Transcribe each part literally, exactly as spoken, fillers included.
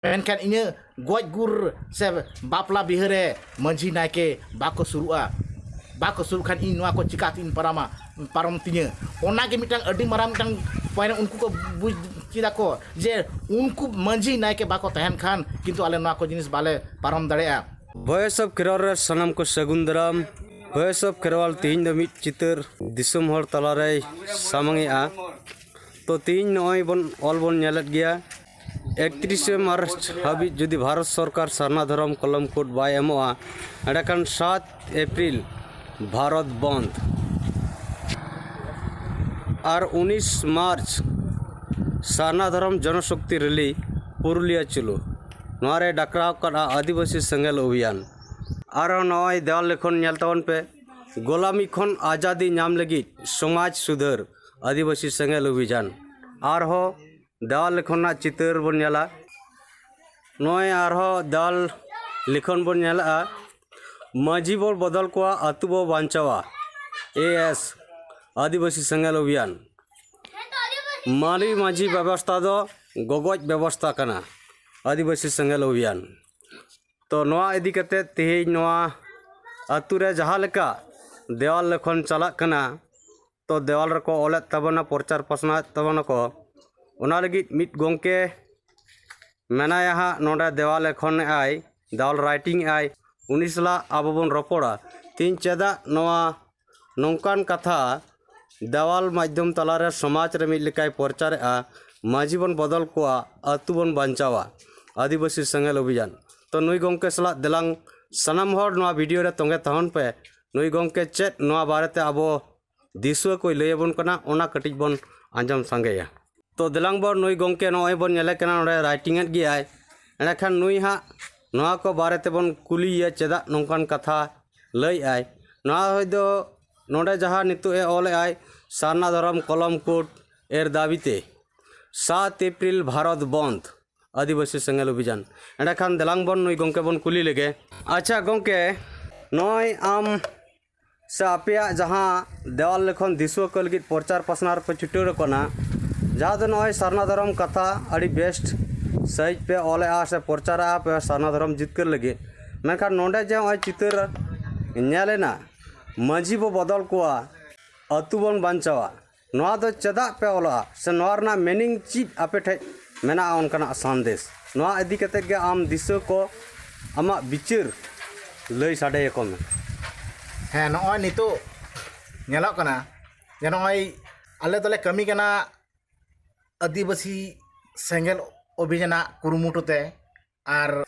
ᱢᱮᱱᱠᱷᱟᱱ ᱤᱧᱟᱹᱜ ᱜᱚᱡ ᱜᱩᱨ ᱥᱮ ᱵᱟᱯᱞᱟ ᱵᱤᱦᱟᱹ ᱨᱮ ᱢᱟᱹᱡᱷᱤ ᱱᱟᱭᱠᱮ ᱵᱟᱠᱚ ᱥᱩᱨᱩᱜᱼᱟ᱾ ᱵᱟᱠᱚ ᱥᱩᱨᱩᱜ ᱠᱷᱟᱱ ᱤᱧ ᱱᱚᱣᱟ ᱠᱚ ᱪᱤᱠᱟᱹᱛᱤᱧ ᱯᱟᱨᱚᱢᱟ, ᱯᱟᱨᱚᱢ ᱛᱤᱧᱟᱹ? ᱚᱱᱟᱜᱮ ᱢᱤᱫᱴᱟᱝ ᱟᱹᱰᱤ ᱢᱟᱨᱟᱝ ᱢᱤᱫᱴᱟᱝ ᱯᱚᱭᱮᱱᱴ ᱩᱱᱠᱩ ᱠᱚ ᱵᱩᱡᱽ ᱠᱮᱫᱟ ᱠᱚ ᱡᱮ ᱩᱱᱠᱩ ᱢᱟᱹᱡᱷᱤ ᱱᱟᱭᱠᱮ ᱵᱟᱠᱚ ᱛᱟᱦᱮᱱ ᱠᱷᱟᱱ ᱠᱤᱱᱛᱩ ᱟᱞᱮ ᱱᱚᱣᱟ ᱠᱚ ᱡᱤᱱᱤᱥ ᱵᱟᱞᱮ ᱯᱟᱨᱚᱢ ᱫᱟᱲᱮᱭᱟᱜᱼᱟ᱾ ᱵᱷᱚᱭᱮᱥ ᱚᱯᱷ ᱠᱷᱮᱨᱣᱟᱞ ᱨᱮ ᱥᱟᱱᱟᱢ ᱠᱚ ᱥᱟᱹᱜᱩᱱ ᱫᱟᱨᱟᱢ᱾ ᱵᱷᱚᱭᱮᱥ ᱚᱯᱷ ᱠᱷᱮᱨᱣᱟᱞ ᱛᱮᱦᱮᱧ ᱫᱚ ᱢᱤᱫ ᱪᱤᱛᱟᱹᱨ ᱫᱤᱥᱚᱢ ᱦᱚᱲ ᱛᱟᱞᱟᱨᱮᱭ ᱥᱟᱢᱟᱝᱮᱜᱼᱟ᱾ ᱛᱚ ᱛᱮᱦᱮᱧ ᱱᱚᱜᱼᱚᱭ ᱵᱚᱱ ᱚᱞ ᱵᱚᱱ ᱧᱮᱞᱮᱫ ᱜᱮᱭᱟ, ᱮᱠᱛᱨᱤᱥᱮ ᱢᱟᱨᱪ ᱦᱟᱹᱵᱤᱡ ᱡᱩᱫᱤ ᱵᱷᱟᱨᱚᱛ ᱥᱚᱨᱠᱟᱨ ᱥᱟᱨᱱᱟ ᱫᱷᱚᱨᱚᱢ ᱠᱚᱞᱚᱢ ᱠᱳᱰ ᱵᱟᱭ ᱮᱢᱚᱜᱼᱟ, ᱮᱸᱰᱮᱠᱷᱟᱱ ᱥᱟᱛ ᱮᱯᱨᱤᱞ ᱵᱷᱟᱨᱚᱛ ᱵᱚᱱᱫᱷ᱾ ᱟᱨ ᱩᱱᱤᱥ ᱢᱟᱨᱪ ᱥᱟᱨᱱᱟ ᱫᱷᱚᱨᱚᱢ ᱡᱚᱱᱚᱥᱚᱠᱛᱤ ᱨᱮᱞᱤ ᱯᱩᱨᱩᱞᱤᱭᱟᱹ ᱪᱩᱞᱩ, ᱱᱚᱣᱟ ᱨᱮ ᱰᱟᱠᱨᱟᱣ ᱟᱠᱟᱫᱼᱟ ᱟᱹᱫᱤᱵᱟᱹᱥᱤ ᱥᱮᱸᱜᱮᱞ ᱚᱵᱷᱤᱭᱟᱱ᱾ ᱟᱨᱦᱚᱸ ᱱᱚᱜᱼᱚᱭ ᱫᱮᱣᱟᱞ ᱞᱮᱠᱷᱚᱱ ᱧᱮᱞ ᱛᱟᱵᱚᱱ ᱯᱮ, ᱜᱳᱞᱟᱢᱤ ᱠᱷᱚᱱ ᱟᱡᱟᱫᱤ ᱧᱟᱢ ᱞᱟᱹᱜᱤᱫ ᱥᱚᱢᱟᱡᱽ ᱥᱩᱫᱷᱟᱹᱨ ᱟᱹᱫᱤᱵᱟᱹᱥᱤ ᱥᱮᱸᱜᱮᱞ ᱚᱵᱷᱤᱡᱟᱱ᱾ ᱟᱨᱦᱚᱸ ᱫᱮᱣᱟᱞ ᱞᱮᱠᱷᱚᱱ ᱨᱮᱱᱟᱜ ᱪᱤᱛᱟᱹᱨ ᱵᱚᱱ ᱧᱮᱞᱟ᱾ ᱱᱚᱜᱼᱚᱭ ᱟᱨᱦᱚᱸ ᱫᱮᱣᱟᱞ ᱞᱮᱠᱷᱚᱱ ᱵᱚᱱ ᱧᱮᱞᱮᱜᱼᱟ, ᱢᱟᱹᱡᱷᱤ ᱵᱚ ᱵᱚᱫᱚᱞ ᱠᱚᱣᱟ, ᱟᱹᱛᱩ ᱵᱚ ᱵᱟᱧᱪᱟᱣᱟ, ᱮ ᱮᱥ, ᱟᱹᱫᱤᱵᱟᱹᱥᱤ ᱥᱮᱸᱜᱮᱞ ᱚᱵᱷᱤᱭᱟᱱ᱾ ᱢᱟᱹᱞᱤ ᱢᱟᱹᱡᱷᱤ ᱵᱮᱵᱚᱥᱛᱷᱟ ᱫᱚ ᱜᱚᱜᱚᱡ ᱵᱮᱵᱚᱥᱛᱷᱟ ᱠᱟᱱᱟ, ᱟᱹᱫᱤᱵᱟᱹᱥᱤ ᱥᱮᱸᱜᱮᱞ ᱚᱵᱷᱤᱭᱟᱱ᱾ ᱛᱚ ᱱᱚᱣᱟ ᱤᱫᱤ ᱠᱟᱛᱮ ᱛᱮᱦᱮᱧ ᱱᱚᱣᱟ ᱟᱹᱛᱩ ᱨᱮ ᱡᱟᱦᱟᱸ ᱞᱮᱠᱟ ᱫᱮᱣᱟᱞ ᱞᱮᱠᱷᱚᱱ ᱪᱟᱞᱟᱜ ᱠᱟᱱᱟ, ᱛᱚ ᱫᱮᱣᱟᱞ ᱨᱮᱠᱚ ᱚᱞᱮᱫ ᱛᱟᱵᱚᱱᱟ, ᱯᱨᱚᱪᱟᱨ ᱯᱟᱥᱱᱟᱣᱮᱫ ᱛᱟᱵᱚᱱᱟᱠᱚ᱾ ᱚᱱᱟ ᱞᱟᱹᱜᱤᱫ ᱢᱤᱫ ᱜᱚᱢᱠᱮ ᱢᱮᱱᱟᱭᱟ ᱦᱟᱸᱜ ᱱᱚᱰᱮ, ᱫᱮᱣᱟᱞ ᱞᱮᱠᱷᱚᱱᱮᱜᱼᱟᱭ, ᱫᱮᱣᱟᱞ ᱨᱟᱭᱴᱤᱝ ᱮᱜᱼᱟᱭ, ᱩᱱᱤ ᱥᱟᱞᱟᱜ ᱟᱵᱚ ᱵᱚᱱ ᱨᱚᱯᱚᱲᱟ᱾ ᱛᱮᱦᱮᱧ ᱪᱮᱫᱟᱜ ᱱᱚᱣᱟ ᱱᱚᱝᱠᱟᱱ ᱠᱟᱛᱷᱟ ᱫᱮᱣᱟᱞ ᱢᱟᱫᱽᱫᱷᱚᱢ ᱛᱟᱞᱟᱨᱮ ᱥᱚᱢᱟᱡᱽ ᱨᱮ ᱢᱤᱫ ᱞᱮᱠᱟᱭ ᱯᱨᱚᱪᱟᱨᱮᱜᱼᱟ, ᱢᱟᱹᱡᱷᱤ ᱵᱚᱱ ᱵᱚᱫᱚᱞ ᱠᱚᱣᱟ, ᱟᱹᱛᱩ ᱵᱚᱱ ᱵᱟᱧᱪᱟᱣᱟ, ᱟᱹᱫᱤᱵᱟᱹᱥᱤ ᱥᱮᱸᱜᱮᱞ ᱚᱵᱷᱤᱡᱟᱱ᱾ ᱛᱚ ᱱᱩᱭ ᱜᱚᱢᱠᱮ ᱥᱟᱞᱟᱜ ᱫᱮᱞᱟᱝ ᱥᱟᱱᱟᱢ ᱦᱚᱲ ᱱᱚᱣᱟ ᱵᱷᱤᱰᱤᱭᱳ ᱨᱮ ᱛᱚᱸᱜᱮ ᱛᱟᱦᱮᱱ ᱯᱮ᱾ ᱱᱩᱭ ᱜᱚᱢᱠᱮ ᱪᱮᱫ ᱱᱚᱣᱟ ᱵᱟᱨᱮᱛᱮ ᱟᱵᱚ ᱫᱤᱥᱩᱣᱟᱹ ᱠᱚᱭ ᱞᱟᱹᱭ ᱟᱵᱚᱱ ᱠᱟᱱᱟ, ᱚᱱᱟ ᱠᱟᱹᱴᱤᱡ ᱵᱚᱱ ᱟᱸᱡᱚᱢ ᱥᱟᱸᱜᱮᱭᱟ᱾ ᱛᱚ ᱫᱮᱞᱟᱝ ᱵᱚᱱ, ᱱᱩᱭ ᱜᱚᱢᱠᱮ ᱱᱚᱜᱼᱚᱭ ᱵᱚᱱ ᱧᱮᱞᱮ ᱠᱟᱱᱟ, ᱱᱚᱰᱮ ᱨᱟᱭᱴᱤᱝ ᱮᱫ ᱜᱮᱭᱟᱭ᱾ ᱮᱸᱰᱮᱠᱷᱟᱱ ᱱᱩᱭ ᱦᱟᱸᱜ ᱱᱚᱣᱟ ᱠᱚ ᱵᱟᱨᱮ ᱛᱮᱵᱚᱱ ᱠᱩᱞᱤᱭᱮᱭᱟ, ᱪᱮᱫᱟᱜ ᱱᱚᱝᱠᱟᱱ ᱠᱟᱛᱷᱟ ᱞᱟᱹᱭᱮᱜᱼᱟᱭ᱾ ᱱᱚᱣᱟ ᱦᱚᱭ ᱫᱚ ᱱᱚᱰᱮ ᱡᱟᱦᱟᱸ ᱱᱤᱛᱚᱜ ᱮ ᱚᱞᱮᱜᱼᱟᱭ, ᱥᱟᱨᱱᱟ ᱫᱷᱚᱨᱚᱢ ᱠᱚᱞᱚᱢ ᱠᱳᱰ ᱮᱨ ᱫᱟᱹᱵᱤᱛᱮ ᱥᱟᱛ ᱮᱯᱨᱤᱞ ᱵᱷᱟᱨᱚᱛ ᱵᱚᱱᱫᱷ, ᱟᱹᱫᱤᱵᱟᱹᱥᱤ ᱥᱮᱸᱜᱮᱞ ᱚᱵᱷᱤᱡᱟᱱ᱾ ᱮᱸᱰᱮᱠᱷᱟᱱ ᱫᱮᱞᱟᱝ ᱵᱚᱱ ᱱᱩᱭ ᱜᱚᱢᱠᱮ ᱵᱚᱱ ᱠᱩᱞᱤ ᱞᱮᱜᱮ᱾ ᱟᱪᱪᱷᱟ ᱜᱚᱢᱠᱮ, ᱱᱚᱜᱼᱚᱭ ᱟᱢ ᱥᱮ ᱟᱯᱮᱭᱟᱜ ᱡᱟᱦᱟᱸ ᱫᱮᱣᱟᱞ ᱞᱮᱠᱷᱚᱱ ᱫᱤᱥᱩᱣᱟᱹ ᱠᱚ ᱞᱟᱹᱜᱤᱫ ᱯᱨᱚᱪᱟᱨ ᱯᱟᱥᱱᱟᱣ ᱨᱮᱯᱮ ᱪᱷᱩᱴᱟᱹᱣ ᱟᱠᱟᱱᱟ, ᱡᱟᱦᱟᱸ ᱫᱚ ᱱᱚᱜᱼᱚᱭ ᱥᱟᱨᱱᱟ ᱫᱷᱚᱨᱚᱢ ᱠᱟᱛᱷᱟ ᱟᱹᱰᱤ ᱵᱮᱥᱴ ᱥᱟᱹᱦᱤᱡ ᱯᱮ ᱚᱞᱮᱜᱼᱟ ᱥᱮ ᱯᱨᱚᱪᱟᱨᱮᱜᱼᱟ ᱯᱮ ᱥᱟᱨᱱᱟ ᱫᱷᱚᱨᱚᱢ ᱡᱤᱛᱠᱟᱹᱨ ᱞᱟᱹᱜᱤᱫ, ᱢᱮᱱᱠᱷᱟᱱ ᱱᱚᱰᱮ ᱡᱮ ᱱᱚᱜᱼᱚᱭ ᱪᱤᱛᱟᱹᱨ ᱧᱮᱞ ᱮᱱᱟ, ᱢᱟᱹᱡᱷᱤ ᱵᱚ ᱵᱚᱫᱚᱞ ᱠᱚᱣᱟ, ᱟᱹᱛᱩ ᱵᱚᱱ ᱵᱟᱧᱪᱟᱣᱟ, ᱱᱚᱣᱟ ᱫᱚ ᱪᱮᱫᱟᱜ ᱯᱮ ᱚᱞᱚᱜᱼᱟ ᱥᱮ ᱱᱚᱣᱟ ᱨᱮᱱᱟᱜ ᱢᱤᱱᱤᱝ ᱪᱮᱫ ᱟᱯᱮ ᱴᱷᱮᱡ ᱢᱮᱱᱟᱜᱼᱟ ᱚᱱᱠᱟᱱᱟᱜ ᱥᱟᱸᱫᱮᱥ? ᱱᱚᱣᱟ ᱤᱫᱤ ᱠᱟᱛᱮ ᱜᱮ ᱟᱢ ᱫᱤᱥᱟᱹ ᱠᱚ, ᱟᱢᱟᱜ ᱵᱤᱪᱟᱹᱨ ᱞᱟᱹᱭ ᱥᱟᱰᱮᱭᱟᱠᱚ ᱢᱮ᱾ ᱦᱮᱸ, ᱱᱚᱜᱼᱚᱭ ᱱᱤᱛᱚᱜ ᱧᱮᱞᱚᱜ ᱠᱟᱱᱟ ᱡᱮ ᱱᱚᱜᱼᱚᱭ ᱟᱞᱮ ᱫᱚᱞᱮ ᱠᱟᱹᱢᱤ ᱠᱟᱱᱟ ᱟᱹᱫᱤᱵᱟᱹᱥᱤ ᱥᱮᱸᱜᱮᱞ ᱚᱵᱷᱤᱡᱟᱱᱟᱜ ᱠᱩᱨᱩᱢᱩᱴᱩ ᱛᱮ᱾ ᱟᱨ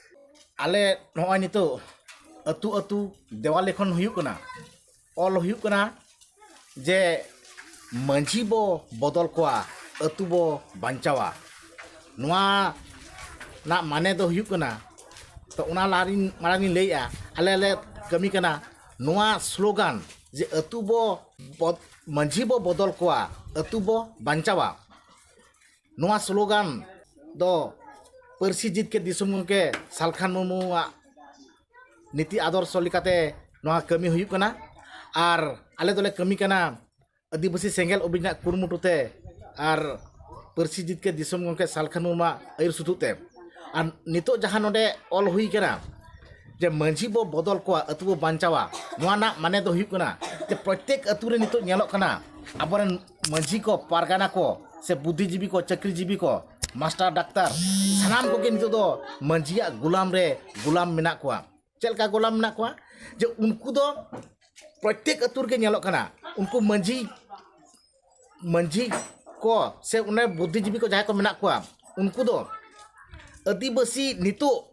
ᱟᱞᱮ ᱱᱚᱜᱼᱚᱭ ᱱᱤᱛᱚᱜ ᱟᱹᱛᱩ ᱟᱹᱛᱩ ᱫᱮᱣᱟᱞ ᱞᱤᱠᱷᱚᱱ ᱦᱩᱭᱩᱜ ᱠᱟᱱᱟ, ᱚᱞ ᱦᱩᱭᱩᱜ ᱠᱟᱱᱟ ᱡᱮ ᱢᱟᱹᱡᱷᱤ ᱵᱚ ᱵᱚᱫᱚᱞ ᱠᱚᱣᱟ, ᱟᱹᱛᱩ ᱵᱚ ᱵᱟᱧᱪᱟᱣᱟ᱾ ᱱᱚᱣᱟ ᱨᱮᱱᱟᱜ ᱢᱟᱱᱮ ᱫᱚ ᱦᱩᱭᱩᱜ ᱠᱟᱱᱟ, ᱛᱚ ᱚᱱᱟ ᱞᱟᱦᱟᱨᱤᱧ ᱢᱟᱲᱟᱝ ᱤᱧ ᱞᱟᱹᱭᱮᱜᱼᱟ, ᱟᱞᱮ ᱞᱮ ᱠᱟᱹᱢᱤ ᱠᱟᱱᱟ ᱱᱚᱣᱟ ᱥᱞᱳᱜᱟᱱ ᱡᱮ ᱟᱹᱛᱩ ᱵᱚ ᱵᱚᱫ-, ᱢᱟᱹᱡᱷᱤ ᱵᱚ ᱵᱚᱫᱚᱞ ᱠᱚᱣᱟ, ᱟᱹᱛᱩ ᱵᱚ ᱵᱟᱧᱪᱟᱣᱟ᱾ ᱱᱚᱣᱟ ᱥᱞᱳᱜᱟᱱ ᱫᱚ ᱯᱟᱹᱨᱥᱤ ᱡᱤᱛᱠᱟᱹᱨ ᱫᱤᱥᱚᱢ ᱜᱚᱢᱠᱮ ᱥᱟᱞᱠᱷᱟᱱ ᱢᱩᱨᱢᱩᱣᱟᱜ ᱱᱤᱛᱤ ᱟᱫᱚᱨᱥᱚ ᱞᱮᱠᱟᱛᱮ ᱱᱚᱣᱟ ᱠᱟᱹᱢᱤ ᱦᱩᱭᱩᱜ ᱠᱟᱱᱟ᱾ ᱟᱨ ᱟᱞᱮ ᱫᱚᱞᱮ ᱠᱟᱹᱢᱤ ᱠᱟᱱᱟ ᱟᱹᱫᱤᱵᱟᱹᱥᱤ ᱥᱮᱸᱜᱮᱞ ᱚᱵᱷᱤᱡᱟᱱ ᱠᱩᱨᱩᱢᱩᱴᱩ ᱛᱮ ᱟᱨ ᱯᱟᱹᱨᱥᱤ ᱡᱤᱛᱠᱟᱹᱨ ᱫᱤᱥᱚᱢ ᱜᱚᱢᱠᱮ ᱥᱟᱞᱠᱷᱟᱱ ᱢᱩᱨᱢᱩᱣᱟᱜ ᱟᱹᱭᱩᱨ ᱥᱩᱛᱩᱜ ᱛᱮ᱾ ᱟᱨ ᱱᱤᱛᱚᱜ ᱡᱟᱦᱟᱸ ᱱᱚᱰᱮ ᱚᱞ ᱦᱩᱭ ᱠᱟᱱᱟ ᱡᱮ ᱢᱟᱹᱡᱷᱤ ᱵᱚ ᱵᱚᱫᱚᱞ ᱠᱚᱣᱟ, ᱟᱹᱛᱩ ᱵᱚ ᱵᱟᱧᱪᱟᱣᱟ, ᱱᱚᱣᱟ ᱨᱮᱱᱟᱜ ᱢᱟᱱᱮ ᱫᱚ ᱦᱩᱭᱩᱜ ᱠᱟᱱᱟ ᱡᱮ ᱯᱨᱚᱛᱮᱠ ᱟᱹᱛᱩ ᱨᱮ ᱱᱤᱛᱚᱜ ᱧᱮᱞᱚᱜ ᱠᱟᱱᱟ ᱟᱵᱚᱨᱮᱱ ᱢᱟᱹᱡᱷᱤ ᱠᱚ, ᱯᱟᱨᱜᱟᱱᱟ ᱠᱚ, ᱥᱮ ᱵᱩᱫᱽᱫᱷᱤᱡᱤᱵᱤ ᱠᱚ, ᱪᱟᱹᱠᱨᱤᱡᱤᱵᱤ ᱠᱚ, ᱢᱟᱥᱴᱟᱨ, ᱰᱟᱠᱛᱟᱨ, ᱥᱟᱱᱟᱢ ᱠᱚᱜᱮ ᱱᱤᱛᱚᱜ ᱫᱚ ᱢᱟᱹᱡᱷᱤᱭᱟᱜ ᱜᱩᱞᱟᱢ ᱨᱮ ᱜᱩᱞᱟᱢ ᱢᱮᱱᱟᱜ ᱠᱚᱣᱟ᱾ ᱪᱮᱫ ᱞᱮᱠᱟ ᱜᱩᱞᱟᱢ ᱢᱮᱱᱟᱜ ᱠᱚᱣᱟ? ᱡᱮ ᱩᱱᱠᱩ ᱫᱚ ᱯᱨᱚᱛᱮᱠ ᱟᱹᱛᱩ ᱨᱮᱜᱮ ᱧᱮᱞᱚᱜ ᱠᱟᱱᱟ, ᱩᱱᱠᱩ ᱢᱟᱹᱡᱷᱤ, ᱢᱟᱹᱡᱷᱤ ᱠᱚ ᱥᱮ ᱚᱱᱮ ᱵᱩᱫᱽᱫᱷᱤᱡᱤᱵᱤ ᱠᱚ ᱡᱟᱦᱟᱸᱭ ᱠᱚ ᱢᱮᱱᱟᱜ ᱠᱚᱣᱟ, ᱩᱱᱠᱩ ᱫᱚ ᱟᱹᱫᱤᱵᱟᱹᱥᱤ ᱱᱤᱛᱚᱜ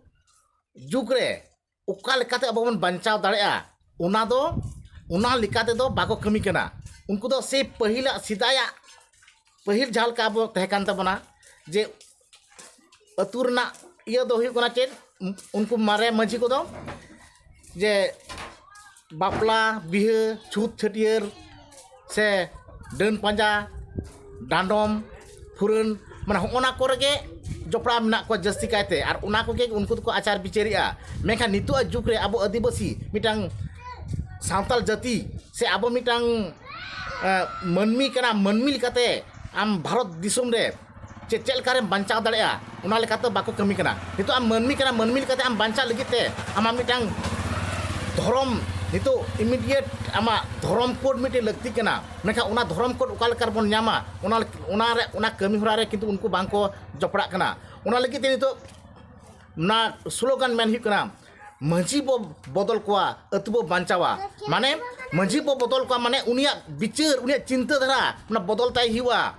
ᱡᱩᱜᱽ ᱨᱮ ᱚᱠᱟ ᱞᱮᱠᱟᱛᱮ ᱟᱵᱚ ᱵᱚᱱ ᱵᱟᱧᱪᱟᱣ ᱫᱟᱲᱮᱭᱟᱜᱼᱟ, ᱚᱱᱟ ᱫᱚ, ᱚᱱᱟ ᱞᱮᱠᱟ ᱛᱮᱫᱚ ᱵᱟᱠᱚ ᱠᱟᱹᱢᱤ ᱠᱟᱱᱟ᱾ ᱩᱱᱠᱩ ᱫᱚ ᱥᱮ ᱯᱟᱹᱦᱤᱞᱟᱜ, ᱥᱮᱫᱟᱭᱟᱜ, ᱯᱟᱹᱦᱤᱞ ᱡᱟᱦᱟᱸ ᱞᱮᱠᱟ ᱟᱵᱚ ᱛᱟᱦᱮᱸ ᱠᱟᱱ ᱛᱟᱵᱚᱱᱟ, ᱡᱮ ᱟᱹᱛᱩ ᱨᱮᱱᱟᱜ ᱤᱭᱟᱹ ᱫᱚ ᱦᱩᱭᱩᱜ ᱠᱟᱱᱟ ᱪᱮᱫ, ᱩᱱᱠᱩ ᱢᱟᱨᱮ ᱢᱟᱹᱡᱷᱤ ᱠᱚᱫᱚ ᱡᱮ ᱵᱟᱯᱞᱟ, ᱵᱤᱦᱟᱹ, ᱪᱷᱩᱛ, ᱪᱷᱟᱹᱴᱭᱟᱹᱨ, ᱥᱮ ᱰᱟᱹᱱ ᱯᱟᱸᱡᱟ, ᱰᱟᱸᱰᱚᱢ, ᱯᱷᱩᱨᱟᱹᱱ, ᱢᱟᱱᱮ ᱦᱚᱸᱜᱼᱚ ᱱᱟ ᱠᱚᱨᱮ ᱜᱮ ᱡᱚᱯᱲᱟᱣ ᱢᱮᱱᱟᱜ ᱠᱚᱣᱟ ᱡᱟᱹᱥᱛᱤ ᱠᱟᱭᱛᱮ, ᱟᱨ ᱚᱱᱟ ᱠᱚᱜᱮ ᱩᱱᱠᱩ ᱫᱚᱠᱚ ᱟᱪᱟᱨ ᱵᱤᱪᱟᱹᱨᱮᱜᱼᱟ᱾ ᱢᱮᱱᱠᱷᱟᱱ ᱱᱤᱛᱚᱜᱟᱜ ᱡᱩᱜᱽ ᱨᱮ ᱟᱵᱚ ᱟᱹᱫᱤᱵᱟᱹᱥᱤ ᱢᱤᱫᱴᱟᱝ ᱥᱟᱱᱛᱟᱲ ᱡᱟᱹᱛᱤ ᱥᱮ ᱟᱵᱚ ᱢᱤᱫᱴᱟᱝ, ᱮ, ᱢᱟᱹᱱᱢᱤ ᱠᱟᱱᱟ, ᱢᱟᱹᱱᱢᱤ ᱞᱮᱠᱟᱛᱮ ᱟᱢ ᱵᱷᱟᱨᱚᱛ ᱫᱤᱥᱚᱢ ᱨᱮ ᱪᱮᱫ ᱪᱮᱫ ᱞᱮᱠᱟᱨᱮᱢ ᱵᱟᱧᱪᱟᱣ ᱫᱟᱲᱮᱭᱟᱜᱼᱟ, ᱚᱱᱟ ᱞᱮᱠᱟᱛᱮ ᱵᱟᱠᱚ ᱠᱟᱹᱢᱤ ᱠᱟᱱᱟ᱾ ᱱᱤᱛᱚᱜ ᱟᱢ ᱢᱟᱹᱱᱢᱤ ᱠᱟᱱᱟ, ᱢᱟᱹᱱᱢᱤ ᱞᱮᱠᱟᱛᱮ ᱟᱢ ᱵᱟᱧᱪᱟᱜ ᱞᱟᱹᱜᱤᱫ ᱛᱮ ᱟᱢᱟᱜ ᱢᱤᱫᱴᱟᱝ ᱫᱷᱚᱨᱚᱢ, ᱱᱤᱛᱚᱜ ᱤᱢᱤᱰᱤᱭᱮᱴ ᱟᱢᱟᱜ ᱫᱷᱚᱨᱚᱢ ᱠᱳᱰ ᱢᱤᱫᱴᱮᱱ ᱞᱟᱹᱠᱛᱤ ᱠᱟᱱᱟ᱾ ᱢᱮᱱᱠᱷᱟᱱ ᱚᱱᱟ ᱫᱷᱚᱨᱚᱢ ᱠᱳᱰ ᱚᱠᱟ ᱞᱮᱠᱟ ᱨᱮᱵᱚᱱ ᱧᱟᱢᱟ, ᱚᱱᱟ ᱚᱱᱟ ᱨᱮ, ᱚᱱᱟ ᱠᱟᱹᱢᱤ ᱦᱚᱨᱟ ᱨᱮ ᱠᱤᱱᱛᱩ ᱩᱱᱠᱩ ᱵᱟᱝ ᱠᱚ ᱡᱚᱯᱲᱟᱜ ᱠᱟᱱᱟ᱾ ᱚᱱᱟ ᱞᱟᱹᱜᱤᱫ ᱛᱮ ᱱᱤᱛᱚᱜ ᱚᱱᱟ ᱥᱞᱳᱜᱟᱱ ᱢᱮᱱ ᱦᱩᱭᱩᱜ ᱠᱟᱱᱟ, ᱢᱟᱹᱡᱷᱤ ᱵᱚ ᱵᱚᱫᱚᱞ ᱠᱚᱣᱟ, ᱟᱹᱛᱩ ᱵᱚ ᱵᱟᱧᱪᱟᱣᱟ᱾ ᱢᱟᱱᱮ ᱢᱟᱹᱡᱷᱤ ᱵᱚ ᱵᱚᱫᱚᱞ ᱠᱚᱣᱟ, ᱢᱟᱱᱮ ᱩᱱᱤᱭᱟᱜ ᱵᱤᱪᱟᱹᱨ, ᱩᱱᱤᱭᱟᱜ ᱪᱤᱱᱛᱟᱹ ᱫᱷᱟᱨᱟ ᱚᱱᱟ ᱵᱚᱫᱚᱞ ᱛᱟᱭ ᱦᱩᱭᱩᱜᱼᱟ᱾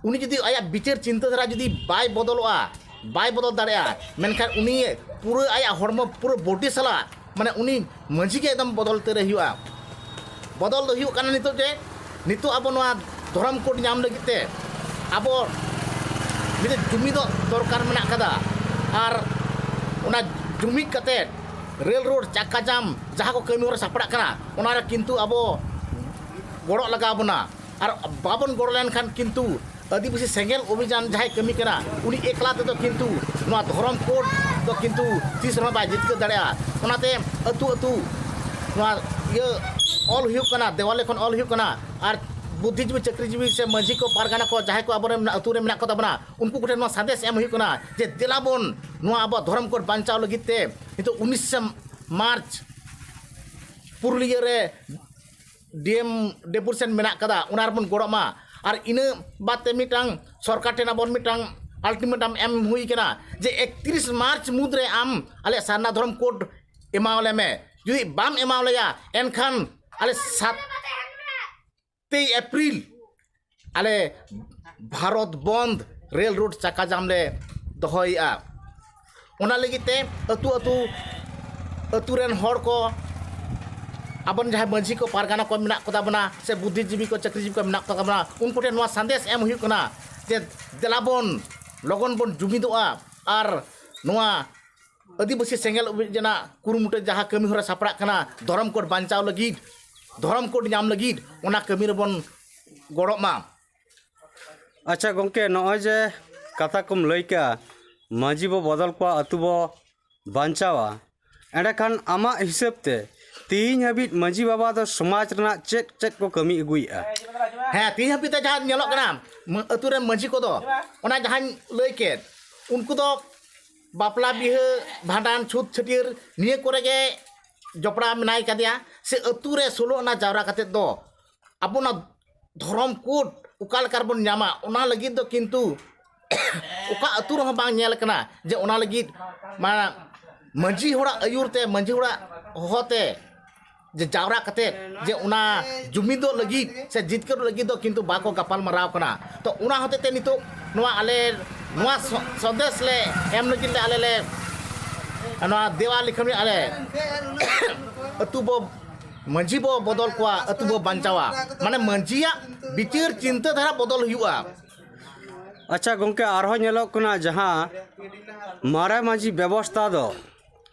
ᱩᱱᱤ ᱡᱩᱫᱤ ᱟᱭᱟᱜ ᱵᱤᱪᱟᱹᱨ ᱪᱤᱱᱛᱟᱹ ᱫᱷᱟᱨᱟ ᱡᱩᱫᱤ ᱵᱟᱭ ᱵᱚᱫᱚᱞᱚᱜᱼᱟ, ᱵᱟᱭ ᱵᱚᱫᱚᱞ ᱫᱟᱲᱮᱭᱟᱜᱼᱟ, ᱢᱮᱱᱠᱷᱟᱱ ᱩᱱᱤ ᱯᱩᱨᱟᱹ ᱟᱭᱟᱜ ᱦᱚᱲᱢᱚ ᱯᱩᱨᱟᱹ ᱵᱚᱰᱤ ᱥᱟᱞᱟᱜ, ᱢᱟᱱᱮ ᱩᱱᱤ ᱢᱟᱹᱡᱷᱤ ᱜᱮ ᱮᱠᱫᱚᱢ ᱵᱚᱫᱚᱞ ᱩᱛᱟᱹᱨᱮ ᱦᱩᱭᱩᱜᱼᱟ᱾ ᱵᱚᱫᱚᱞ ᱫᱚ ᱦᱩᱭᱩᱜ ᱠᱟᱱᱟ ᱱᱤᱛᱚᱜ ᱡᱮ, ᱱᱤᱛᱚᱜ ᱟᱵᱚ ᱱᱚᱣᱟ ᱫᱷᱚᱨᱚᱢ ᱠᱳᱰ ᱧᱟᱢ ᱞᱟᱹᱜᱤᱫ ᱛᱮ ᱟᱵᱚ ᱢᱤᱫᱴᱮᱱ ᱡᱩᱢᱤᱫᱚᱜ ᱫᱚᱨᱠᱟᱨ ᱢᱮᱱᱟᱜ ᱠᱟᱫᱟ᱾ ᱟᱨ ᱚᱱᱟ ᱡᱩᱢᱤᱫ ᱠᱟᱛᱮ ᱨᱮᱞ ᱨᱳᱰ ᱪᱟᱠᱟ ᱡᱟᱢ ᱡᱟᱦᱟᱸ ᱠᱚ ᱠᱟᱹᱢᱤ ᱦᱚᱨᱟ ᱥᱟᱯᱲᱟᱜ ᱠᱟᱱᱟ, ᱚᱱᱟ ᱨᱮ ᱠᱤᱱᱛᱩ ᱟᱵᱚ ᱜᱚᱲᱚᱜ ᱞᱟᱜᱟᱣ ᱵᱚᱱᱟ᱾ ᱟᱨ ᱵᱟᱵᱚᱱ ᱜᱚᱲᱚ ᱞᱮᱱᱠᱷᱟᱱ ᱠᱤᱱᱛᱩ ᱟᱹᱫᱤᱵᱟᱹᱥᱤ ᱥᱮᱸᱜᱮᱞ ᱚᱵᱷᱤᱡᱟᱱ ᱡᱟᱦᱟᱸᱭ ᱠᱟᱹᱢᱤ ᱠᱟᱱᱟ, ᱩᱱᱤ ᱮᱠᱞᱟ ᱛᱮᱫᱚ ᱠᱤᱱᱛᱩ ᱱᱚᱣᱟ ᱫᱷᱚᱨᱚᱢ ᱠᱳᱰ ᱫᱚ ᱠᱤᱱᱛᱩ ᱛᱤᱥ ᱨᱮᱦᱚᱸ ᱵᱟᱭ ᱡᱤᱛᱠᱟᱹᱨ ᱫᱟᱲᱮᱭᱟᱜᱼᱟ᱾ ᱚᱱᱟᱛᱮ ᱟᱹᱛᱩ ᱟᱹᱛᱩ ᱱᱚᱣᱟ ᱤᱭᱟᱹ ᱚᱞ ᱦᱩᱭᱩᱜ ᱠᱟᱱᱟ, ᱫᱮᱣᱟᱞ ᱞᱮᱠᱷᱚᱱ ᱚᱞ ᱦᱩᱭᱩᱜ ᱠᱟᱱᱟ᱾ ᱟᱨ ᱵᱩᱫᱽᱫᱷᱤᱡᱤᱵᱤ, ᱪᱟᱹᱠᱨᱤᱡᱤᱵᱤ ᱥᱮ ᱢᱟᱹᱡᱷᱤ ᱠᱚ, ᱯᱟᱨᱜᱟᱱᱟ ᱠᱚ, ᱡᱟᱦᱟᱸᱭ ᱠᱚ ᱟᱵᱚᱨᱮᱱ ᱟᱹᱛᱩ ᱨᱮ ᱢᱮᱱᱟᱜ ᱠᱚ ᱛᱟᱵᱚᱱᱟ, ᱩᱱᱠᱩ ᱠᱚᱴᱷᱮᱱ ᱱᱚᱣᱟ ᱥᱟᱸᱫᱮᱥ ᱮᱢ ᱦᱩᱭᱩᱜ ᱠᱟᱱᱟ ᱡᱮ ᱫᱮᱞᱟ ᱵᱚᱱ ᱱᱚᱣᱟ ᱟᱵᱚᱣᱟᱜ ᱫᱷᱚᱨᱚᱢ ᱠᱳᱰ ᱵᱟᱧᱪᱟᱣ ᱞᱟᱹᱜᱤᱫ ᱛᱮ ᱱᱤᱛᱚᱜ ᱩᱱᱤᱥᱮ ᱢᱟᱨᱪ ᱯᱩᱨᱩᱞᱤᱭᱟᱹ ᱨᱮ ᱰᱤ ᱮᱢ ᱰᱮᱯᱩᱴᱮᱥᱚᱱ ᱢᱮᱱᱟᱜ ᱠᱟᱫᱟ, ᱚᱱᱟ ᱨᱮᱵᱚᱱ ᱜᱚᱲᱚᱜ ᱢᱟ᱾ ᱟᱨ ᱤᱱᱟᱹ ᱵᱟᱫ ᱛᱮ ᱢᱤᱫᱴᱟᱝ ᱥᱚᱨᱠᱟᱨ ᱴᱷᱮᱱ ᱟᱵᱚ ᱢᱤᱫᱴᱟᱝ ᱟᱞᱴᱤᱢᱮᱴᱟᱢ ᱮᱢ ᱦᱩᱭ ᱠᱟᱱᱟ ᱡᱮ ᱮᱠᱛᱨᱤᱥ ᱢᱟᱨᱪ ᱢᱩᱫᱽ ᱨᱮ ᱟᱢ ᱟᱞᱮ ᱥᱟᱨᱱᱟ ᱫᱷᱚᱨᱚᱢ ᱠᱳᱰ ᱮᱢᱟᱣᱟᱞᱮ ᱢᱮ᱾ ᱡᱩᱫᱤ ᱵᱟᱢ ᱮᱢᱟᱣᱟᱞᱮᱭᱟ, ᱮᱱᱠᱷᱟᱱ ᱟᱞᱮ ᱥᱟᱛ ᱛᱮᱭ ᱮᱯᱨᱤᱞ ᱟᱞᱮ ᱵᱷᱟᱨᱚᱛ ᱵᱚᱱᱫ, ᱨᱮᱞ ᱨᱳᱰ ᱪᱟᱠᱟ ᱡᱟᱢ ᱞᱮ ᱫᱚᱦᱚᱭᱮᱫᱼᱟ᱾ ᱚᱱᱟ ᱞᱟᱹᱜᱤᱫ ᱛᱮ ᱟᱹᱛᱩ ᱟᱹᱛᱩ, ᱟᱹᱛᱩ ᱨᱮᱱ ᱦᱚᱲ ᱠᱚ, ᱟᱵᱚᱨᱮᱱ ᱡᱟᱦᱟᱸᱭ ᱢᱟᱹᱡᱷᱤ ᱠᱚ, ᱯᱟᱨᱜᱟᱱᱟ ᱠᱚ ᱢᱮᱱᱟᱜ ᱠᱚᱛᱟ ᱵᱚᱱᱟ, ᱥᱮ ᱵᱩᱫᱽᱫᱷᱤᱡᱤᱵᱤ ᱠᱚ, ᱪᱟᱹᱠᱨᱤᱡᱤᱵᱤ ᱠᱚ ᱢᱮᱱᱟᱜ ᱠᱚᱛᱟ ᱵᱚᱱᱟ, ᱩᱱᱠᱩ ᱴᱷᱮᱱ ᱱᱚᱣᱟ ᱥᱟᱸᱫᱮᱥ ᱮᱢ ᱦᱩᱭᱩᱜ ᱠᱟᱱᱟ ᱡᱮ ᱫᱮᱞᱟ ᱵᱚᱱ ᱞᱚᱜᱚᱱ ᱵᱚᱱ ᱡᱩᱢᱤᱫᱚᱜᱼᱟ ᱟᱨ ᱱᱚᱣᱟ ᱟᱹᱫᱤᱵᱟᱹᱥᱤ ᱥᱮᱸᱜᱮᱞ ᱚᱵᱷᱤᱡᱟᱱᱟᱜ ᱠᱩᱨᱩᱢᱩᱴᱩ ᱡᱟᱦᱟᱸ ᱠᱟᱹᱢᱤ ᱦᱚᱨᱟ ᱥᱟᱯᱲᱟᱜ ᱠᱟᱱᱟ, ᱫᱷᱚᱨᱚᱢ ᱠᱳᱰ ᱵᱟᱧᱪᱟᱣ ᱞᱟᱹᱜᱤᱫ, ᱫᱷᱚᱨᱚᱢ ᱠᱳᱰ ᱧᱟᱢ ᱞᱟᱹᱜᱤᱫ, ᱚᱱᱟ ᱠᱟᱹᱢᱤ ᱨᱮᱵᱚᱱ ᱜᱚᱲᱚᱜ ᱢᱟ᱾ ᱟᱪᱪᱷᱟ ᱜᱚᱢᱠᱮ, ᱱᱚᱜᱼᱚᱭ ᱡᱮ ᱠᱟᱛᱷᱟ ᱠᱚᱢ ᱞᱟᱹᱭ ᱠᱮᱜᱼᱟ, ᱢᱟᱹᱡᱷᱤ ᱵᱚ ᱵᱚᱫᱚᱞ ᱠᱚᱣᱟ, ᱟᱹᱛᱩ ᱵᱚ ᱵᱟᱧᱪᱟᱣᱟ, ᱮᱸᱰᱮᱠᱷᱟᱱ ᱟᱢᱟᱜ ᱦᱤᱥᱟᱹᱵ ᱛᱮ ᱛᱮᱦᱮᱧ ᱦᱟᱹᱵᱤᱡ ᱢᱟᱹᱡᱷᱤ ᱵᱟᱵᱟ ᱫᱚ ᱥᱚᱢᱟᱡᱽ ᱨᱮᱱᱟᱜ ᱪᱮᱫ ᱪᱮᱫ ᱠᱚ ᱠᱟᱹᱢᱤ ᱟᱹᱜᱩᱭᱮᱫᱼᱟ? ᱦᱮᱸ, ᱛᱮᱦᱮᱧ ᱦᱟᱹᱵᱤᱡ ᱛᱮ ᱡᱟᱦᱟᱸ ᱧᱮᱞᱚᱜ ᱠᱟᱱᱟ, ᱢᱟᱹ-, ᱟᱹᱛᱩ ᱨᱮᱱ ᱢᱟᱹᱡᱷᱤ ᱠᱚᱫᱚ ᱚᱱᱟ ᱡᱟᱦᱟᱸᱧ ᱞᱟᱹᱭ ᱠᱮᱫ, ᱩᱱᱠᱩ ᱫᱚ ᱵᱟᱯᱞᱟ ᱵᱤᱦᱟᱹ, ᱵᱷᱟᱸᱰᱟᱱ, ᱪᱷᱩᱛ ᱪᱷᱟᱹᱴᱭᱟᱹᱨ ᱱᱤᱭᱟᱹ ᱠᱚᱨᱮ ᱜᱮ ᱡᱚᱯᱲᱟᱣ ᱢᱮᱱᱟᱭ ᱠᱟᱫᱮᱭᱟ᱾ ᱥᱮ ᱟᱹᱛᱩ ᱨᱮ ᱥᱳᱞᱳ ᱟᱱᱟ ᱡᱟᱣᱨᱟ ᱠᱟᱛᱮᱫ ᱫᱚ ᱟᱵᱚ ᱚᱱᱟ ᱫᱷᱚᱨᱚᱢ ᱠᱳᱰ ᱚᱠᱟ ᱞᱮᱠᱟ ᱨᱮᱵᱚᱱ ᱧᱟᱢᱟ, ᱚᱱᱟ ᱞᱟᱹᱜᱤᱫ ᱫᱚ ᱠᱤᱱᱛᱩ ᱚᱠᱟ ᱟᱹᱛᱩ ᱨᱮᱦᱚᱸ ᱵᱟᱝ ᱧᱮᱞ ᱠᱟᱱᱟ ᱡᱮ ᱚᱱᱟ ᱞᱟᱹᱜᱤᱫ ᱢᱟ-, ᱢᱟᱹᱡᱷᱤ ᱦᱚᱲᱟᱜ ᱟᱹᱭᱩᱨ ᱛᱮ, ᱢᱟᱹᱡᱷᱤ ᱦᱚᱲᱟᱜ ᱦᱚᱦᱚ ᱛᱮ ᱡᱮ ᱡᱟᱣᱨᱟ ᱠᱟᱛᱮᱫ ᱡᱮ ᱚᱱᱟ ᱡᱩᱢᱤᱫᱚᱜ ᱞᱟᱹᱜᱤᱫ ᱥᱮ ᱡᱤᱛᱠᱟᱹᱨᱚᱜ ᱞᱟᱹᱜᱤᱫ ᱫᱚ ᱠᱤᱱᱛᱩ ᱵᱟᱠᱚ ᱜᱟᱯᱟᱞ ᱢᱟᱨᱟᱣ ᱠᱟᱱᱟ᱾ ᱛᱚ ᱚᱱᱟ ᱦᱚᱛᱮ ᱛᱮ ᱱᱤᱛᱚᱜ ᱱᱚᱣᱟ ᱟᱞᱮ ᱱᱚᱣᱟ ᱥᱚ-, ᱥᱚᱱᱫᱮᱥ ᱞᱮ ᱮᱢ ᱞᱟᱹᱜᱤᱫ ᱞᱮ ᱟᱞᱮ ᱞᱮ ᱱᱚᱣᱟ ᱫᱮᱣᱟ ᱞᱤᱠᱷᱟᱹᱱ ᱟᱞᱮ ᱟᱹᱛᱩ ᱵᱚ ᱢᱟᱹᱡᱷᱤ ᱵᱚ ᱵᱚᱫᱚᱞ ᱠᱚᱣᱟ, ᱟᱹᱛᱩ ᱵᱚ ᱵᱟᱧᱪᱟᱣᱟ᱾ ᱢᱟᱱᱮ ᱢᱟᱹᱡᱷᱤᱭᱟᱜ ᱵᱤᱪᱟᱹᱨ ᱪᱤᱱᱛᱟᱹ ᱫᱷᱟᱨᱟ ᱵᱚᱫᱚᱞ ᱦᱩᱭᱩᱜᱼᱟ᱾ ᱟᱪᱪᱷᱟ ᱜᱚᱢᱠᱮ, ᱟᱨᱦᱚᱸ ᱧᱮᱞᱚᱜ ᱠᱟᱱᱟ ᱡᱟᱦᱟᱸ ᱢᱟᱨᱮ ᱢᱟᱹᱡᱷᱤ ᱵᱮᱵᱚᱥᱛᱷᱟ ᱫᱚ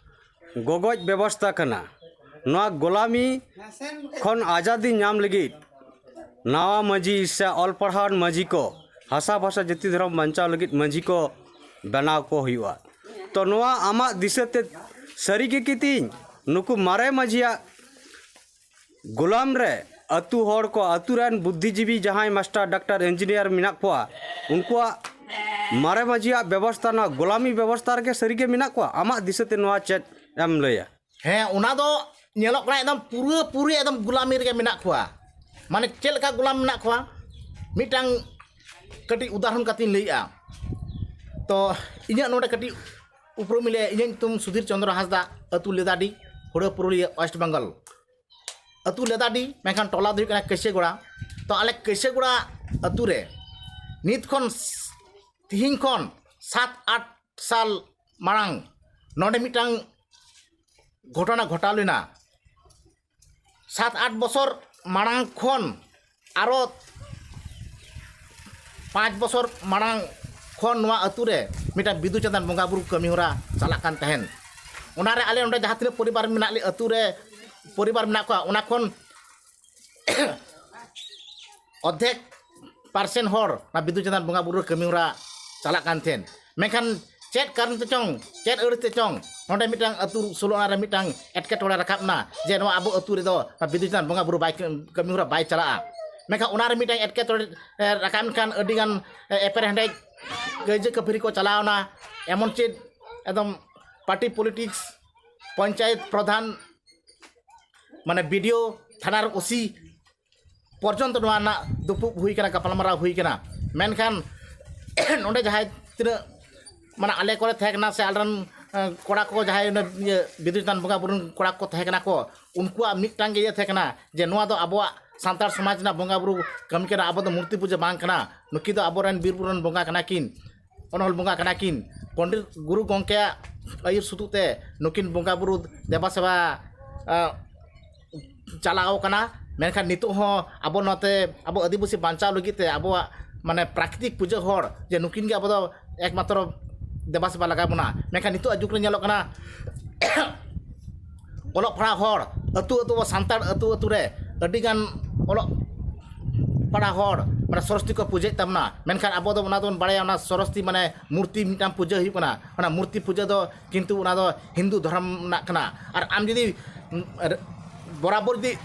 ᱜᱚᱜᱚᱡ ᱵᱮᱵᱚᱥᱛᱷᱟ ᱠᱟᱱᱟ᱾ ᱱᱚᱣᱟ ᱜᱳᱞᱟᱢᱤ ᱠᱷᱚᱱ ᱟᱡᱟᱫᱤ ᱧᱟᱢ ᱞᱟᱹᱜᱤᱫ ᱱᱟᱣᱟ ᱢᱟᱹᱡᱷᱤ ᱥᱮ ᱚᱞ ᱯᱟᱲᱦᱟᱣ ᱢᱟᱹᱡᱷᱤ ᱠᱚ, ᱦᱟᱥᱟ ᱵᱷᱟᱥᱟ ᱡᱟᱹᱛᱤ ᱫᱷᱚᱨᱚᱢ ᱵᱟᱧᱪᱟᱣ ᱞᱟᱹᱜᱤᱫ ᱢᱟᱹᱡᱷᱤ ᱠᱚ ᱵᱮᱱᱟᱣ ᱠᱚ ᱦᱩᱭᱩᱜᱼᱟ᱾ ᱛᱚ ᱱᱚᱣᱟ ᱟᱢᱟᱜ ᱫᱤᱥᱟᱹ ᱛᱮ ᱥᱟᱹᱨᱤ ᱜᱮ ᱠᱤ ᱛᱤᱧ ᱱᱩᱠᱩ ᱢᱟᱨᱮ ᱢᱟᱹᱡᱷᱤᱭᱟᱜ ᱜᱳᱞᱟᱢ ᱨᱮ ᱟᱹᱛᱩ ᱦᱚᱲ ᱠᱚ, ᱟᱹᱛᱩ ᱨᱮᱱ ᱵᱩᱫᱽᱫᱷᱤᱡᱤᱵᱤ ᱡᱟᱦᱟᱸᱭ ᱢᱟᱥᱴᱟᱨ, ᱰᱟᱠᱛᱟᱨ, ᱤᱧᱡᱤᱱᱤᱭᱟᱨ ᱢᱮᱱᱟᱜ ᱠᱚᱣᱟ, ᱩᱱᱠᱩᱣᱟᱜ ᱢᱟᱨᱮ ᱢᱟᱹᱡᱷᱤᱭᱟᱜ ᱵᱮᱵᱚᱥᱛᱷᱟ, ᱱᱚᱣᱟ ᱜᱳᱞᱟᱢᱤ ᱵᱮᱵᱚᱥᱛᱷᱟ ᱨᱮᱜᱮ ᱥᱟᱹᱨᱤᱜᱮ ᱢᱮᱱᱟᱜ ᱠᱚᱣᱟ? ᱟᱢᱟᱜ ᱫᱤᱥᱟᱹᱛᱮ ᱱᱚᱣᱟ ᱪᱮᱫ ᱮᱢ ᱞᱟᱹᱭᱟ? ᱦᱮᱸ, ᱚᱱᱟ ᱫᱚ ᱧᱮᱞᱚᱜ ᱠᱟᱱᱟ ᱮᱠᱫᱚᱢ ᱯᱩᱨᱟᱹ ᱯᱩᱨᱤ ᱮᱠᱫᱚᱢ ᱜᱳᱞᱟᱢᱤ ᱨᱮᱜᱮ ᱢᱮᱱᱟᱜ ᱠᱚᱣᱟ᱾ ᱢᱟᱱᱮ ᱪᱮᱫ ᱞᱮᱠᱟ ᱜᱳᱞᱟᱢ ᱢᱮᱱᱟᱜ ᱠᱚᱣᱟ, ᱢᱤᱫᱴᱟᱝ ᱠᱟᱹᱴᱤᱡ ᱩᱫᱟᱦᱚᱨᱚᱱ ᱠᱟᱛᱮᱧ ᱞᱟᱹᱭᱮᱜᱼᱟ᱾ ᱛᱚ ᱤᱧᱟᱹᱜ ᱱᱚᱰᱮ ᱠᱟᱹᱴᱤᱡ ᱩᱯᱨᱩᱢ ᱤᱧ ᱞᱟᱹᱭᱟ, ᱤᱧᱟᱹᱜ ᱧᱩᱛᱩᱢ ᱥᱩᱫᱷᱤᱨ ᱪᱚᱸᱫᱽᱨᱚ ᱦᱟᱸᱥᱫᱟ, ᱟᱹᱛᱩ ᱞᱮᱫᱟᱰᱤ, ᱦᱩᱲᱟᱹ ᱯᱩᱨᱩᱞᱤᱭᱟᱹ, ᱳᱭᱮᱥᱴ ᱵᱮᱝᱜᱚᱞ᱾ ᱟᱹᱛᱩ ᱞᱮᱫᱟᱰᱤ, ᱢᱮᱱᱠᱷᱟᱱ ᱴᱚᱞᱟ ᱫᱚ ᱦᱩᱭᱩᱜ ᱠᱟᱱᱟ ᱠᱟᱹᱥᱤᱭᱟᱹᱜᱚᱲᱟ᱾ ᱛᱚ ᱟᱞᱮ ᱠᱟᱹᱥᱤᱭᱟᱹᱜᱚᱲᱟ ᱟᱹᱛᱩ ᱨᱮ ᱱᱤᱛ ᱠᱷᱚᱱ ᱥ-, ᱛᱤᱦᱤᱧ ᱠᱷᱚᱱ ᱥᱟᱛ ᱟᱴ ᱥᱟᱞ ᱢᱟᱲᱟᱝ ᱱᱚᱰᱮ ᱢᱤᱫᱴᱟᱝ ᱜᱷᱚᱴᱚᱱᱟ ᱜᱷᱚᱴᱟᱣ ᱞᱮᱱᱟ᱾ ᱥᱟᱛ ᱟᱴ ᱵᱚᱪᱷᱚᱨ ᱢᱟᱲᱟᱝ ᱠᱷᱚᱱ ᱟᱨᱚ ᱯᱟᱸᱪ ᱵᱚᱪᱷᱚᱨ ᱢᱟᱲᱟᱝ ᱠᱷᱚᱱ ᱱᱚᱣᱟ ᱟᱹᱛᱩ ᱨᱮ ᱢᱤᱫᱴᱟᱝ ᱵᱤᱫᱩ ᱪᱟᱸᱫᱟᱱ ᱵᱚᱸᱜᱟ ᱵᱩᱨᱩ ᱠᱟᱹᱢᱤ ᱦᱚᱨᱟ ᱪᱟᱞᱟᱜ ᱠᱟᱱ ᱛᱟᱦᱮᱱ᱾ ᱚᱱᱟ ᱨᱮ ᱟᱞᱮ ᱚᱸᱰᱮ ᱡᱟᱦᱟᱸ ᱛᱤᱱᱟᱹᱜ ᱯᱚᱨᱤᱵᱟᱨ ᱢᱮᱱᱟᱜ ᱞᱮ, ᱟᱹᱛᱩ ᱨᱮ ᱯᱚᱨᱤᱵᱟᱨ ᱢᱮᱱᱟᱜ ᱠᱚᱣᱟ, ᱚᱱᱟ ᱠᱷᱚᱱ ᱚᱨᱫᱷᱮᱠ ᱯᱟᱨᱥᱮᱱ ᱦᱚᱲ ᱚᱱᱟ ᱵᱤᱫᱩ ᱪᱟᱸᱫᱟᱱ ᱵᱚᱸᱜᱟ ᱵᱩᱨᱩ ᱨᱮ ᱠᱟᱹᱢᱤ ᱦᱚᱨᱟ ᱪᱟᱞᱟᱜ ᱠᱟᱱ ᱛᱟᱦᱮᱸᱱ᱾ ᱢᱮᱱᱠᱷᱟᱱ ᱪᱮᱫ ᱠᱟᱨᱚᱱ ᱛᱮ ᱪᱚᱝ, ᱪᱮᱫ ᱟᱹᱲᱤᱥ ᱛᱮ ᱪᱚᱝ, ᱱᱚᱰᱮ ᱢᱤᱫᱴᱟᱝ ᱟᱹᱛᱩ ᱥᱳᱞᱳ ᱟᱱᱟ ᱨᱮ ᱢᱤᱫᱴᱟᱝ ᱮᱴᱠᱮᱴᱚᱬᱮ ᱨᱟᱠᱟᱵ ᱮᱱᱟ ᱡᱮ ᱱᱚᱣᱟ ᱟᱵᱚ ᱟᱹᱛᱩ ᱨᱮᱫᱚ ᱵᱤᱫᱩ ᱪᱟᱸᱫᱟᱱ ᱵᱚᱸᱜᱟ ᱵᱩᱨᱩ ᱵᱟᱭ ᱠᱟᱹᱢᱤ ᱦᱚᱨᱟ ᱵᱟᱭ ᱪᱟᱞᱟᱜᱼᱟ᱾ ᱢᱮᱱᱠᱷᱟᱱ ᱚᱱᱟᱨᱮ ᱢᱤᱫᱴᱟᱝ ᱮᱴᱠᱮᱴᱚᱬᱮ ᱨᱟᱠᱟᱵ ᱮᱱᱠᱷᱟᱱ ᱟᱹᱰᱤᱜᱟᱱ ᱮᱯᱮᱨ ᱦᱮᱸᱰᱮᱡ, ᱠᱟᱹᱭᱡᱟᱹ ᱠᱷᱟᱹᱯᱟᱹᱨᱤ ᱠᱚ ᱪᱟᱞᱟᱣ ᱮᱱᱟ᱾ ᱮᱢᱚᱱ ᱪᱮᱫ ᱮᱠᱫᱚᱢ ᱯᱟᱨᱴᱤ ᱯᱚᱞᱤᱴᱤᱠᱥ, ᱯᱚᱧᱪᱟᱭᱮᱛ ᱯᱨᱚᱫᱷᱟᱱ ᱢᱟᱱᱮ ᱵᱤ ᱰᱤ ᱳ, ᱛᱷᱟᱱᱟ ᱨᱮ ᱳ ᱥᱤ ᱯᱚᱨᱡᱚᱱᱛᱚ ᱱᱚᱣᱟ ᱨᱮᱱᱟᱜ ᱫᱩᱯᱩᱵ ᱦᱩᱭ ᱠᱟᱱᱟ, ᱜᱟᱯᱟᱞᱢᱟᱨᱟᱣ ᱦᱩᱭ ᱠᱟᱱᱟ᱾ ᱢᱮᱱᱠᱷᱟᱱ ᱱᱚᱰᱮ ᱡᱟᱦᱟᱸᱭ ᱛᱤᱱᱟᱹᱜ ᱢᱟᱱᱮ ᱟᱞᱮ ᱠᱚᱨᱮ ᱛᱟᱦᱮᱸ ᱠᱟᱱᱟ ᱥᱮ ᱟᱞᱮᱨᱮᱱ ᱠᱚᱲᱟ ᱠᱚ ᱡᱟᱦᱟᱸᱭ ᱚᱱᱮ ᱤᱭᱟᱹ ᱵᱤᱫᱩ ᱪᱟᱸᱫᱟᱱ ᱵᱚᱸᱜᱟ ᱵᱩᱨᱩ ᱨᱮᱱ ᱠᱚᱲᱟ ᱠᱚ ᱛᱟᱦᱮᱸ ᱠᱟᱱᱟ ᱠᱚ, ᱩᱱᱠᱩᱣᱟᱜ ᱢᱤᱫᱴᱟᱝ ᱜᱮ ᱤᱭᱟᱹ ᱛᱟᱦᱮᱸ ᱠᱟᱱᱟ ᱡᱮ ᱱᱚᱣᱟ ᱫᱚ ᱟᱵᱚᱣᱟᱜ ᱥᱟᱱᱛᱟᱲ ᱥᱚᱢᱟᱡᱽ ᱨᱮᱱᱟᱜ ᱵᱚᱸᱜᱟ ᱵᱩᱨᱩ ᱠᱟᱹᱢᱤ ᱠᱟᱱᱟ, ᱟᱵᱚ ᱫᱚ ᱢᱩᱨᱛᱤ ᱯᱩᱡᱟᱹ ᱵᱟᱝ ᱠᱟᱱᱟ, ᱱᱩᱠᱤᱱ ᱫᱚ ᱟᱵᱚᱨᱮᱱ ᱵᱤᱨ ᱵᱩᱨᱩ ᱨᱮᱱ ᱵᱚᱸᱜᱟ ᱠᱟᱱᱟ ᱠᱤᱱ, ᱚᱱᱚᱞ ᱵᱚᱸᱜᱟ ᱠᱟᱱᱟ ᱠᱤᱱ᱾ ᱯᱚᱱᱰᱤᱛ ᱜᱩᱨᱩ ᱜᱚᱢᱠᱮᱭᱟᱜ ᱟᱹᱭᱩᱨ ᱥᱩᱛᱩᱜ ᱛᱮ ᱱᱩᱠᱤᱱ ᱵᱚᱸᱜᱟ ᱵᱩᱨᱩ ᱫᱮᱵᱟ ᱥᱮᱵᱟ ᱪᱟᱞᱟᱣ ᱠᱟᱱᱟ᱾ ᱢᱮᱱᱠᱷᱟᱱ ᱱᱤᱛᱚᱜ ᱦᱚᱸ ᱟᱵᱚ ᱱᱚᱛᱮ ᱟᱵᱚ ᱟᱹᱫᱤᱵᱟᱹᱥᱤ ᱵᱟᱧᱪᱟᱣ ᱞᱟᱹᱜᱤᱫ ᱛᱮ ᱟᱵᱚᱣᱟᱜ ᱢᱟᱱᱮ ᱯᱨᱟᱠᱨᱤᱛᱤᱠ ᱯᱩᱡᱟᱹ ᱦᱚᱲ ᱡᱮ ᱱᱩᱠᱤᱱ ᱜᱮ ᱟᱵᱚ ᱫᱚ ᱮᱠᱢᱟᱛᱨᱚ ᱫᱮᱵᱟ ᱥᱮᱵᱟ ᱞᱟᱜᱟᱣ ᱵᱚᱱᱟ᱾ ᱢᱮᱱᱠᱷᱟᱱ ᱱᱤᱛᱚᱜ ᱟᱜ ᱡᱩᱜᱽ ᱨᱮ ᱧᱮᱞᱚᱜ ᱠᱟᱱᱟ ᱚᱞᱚᱜ ᱯᱟᱲᱦᱟᱣ ᱦᱚᱲ ᱟᱹᱛᱩ ᱟᱹᱛᱩ, ᱟᱵᱚ ᱥᱟᱱᱛᱟᱲ ᱟᱹᱛᱩ ᱟᱹᱛᱩ ᱨᱮ ᱟᱹᱰᱤᱜᱟᱱ ᱚᱞᱚᱜ ᱯᱟᱲᱦᱟᱣ ᱦᱚᱲ ᱢᱟᱱᱮ ᱥᱚᱨᱚᱥᱚᱛᱤ ᱠᱚ ᱯᱩᱡᱟᱹᱭᱮᱫ ᱛᱟᱵᱚᱱᱟ᱾ ᱢᱮᱱᱠᱷᱟᱱ ᱟᱵᱚ ᱫᱚ ᱚᱱᱟ ᱫᱚᱵᱚᱱ ᱵᱟᱲᱟᱭᱟ, ᱚᱱᱟ ᱥᱚᱨᱚᱥᱚᱛᱤ ᱢᱟᱱᱮ ᱢᱩᱨᱛᱤ ᱢᱤᱫᱴᱟᱝ ᱯᱩᱡᱟᱹ ᱦᱩᱭᱩᱜ ᱠᱟᱱᱟ᱾ ᱚᱱᱟ ᱢᱩᱨᱛᱤ ᱯᱩᱡᱟᱹ ᱫᱚ ᱠᱤᱱᱛᱩ ᱚᱱᱟ ᱫᱚ ᱦᱤᱱᱫᱩ ᱫᱷᱚᱨᱚᱢ ᱨᱮᱱᱟᱜ ᱠᱟᱱᱟ᱾ ᱟᱨ ᱟᱢ ᱡᱩᱫᱤ ᱵᱚᱨᱟᱵᱚᱨ ᱡᱩᱫᱤ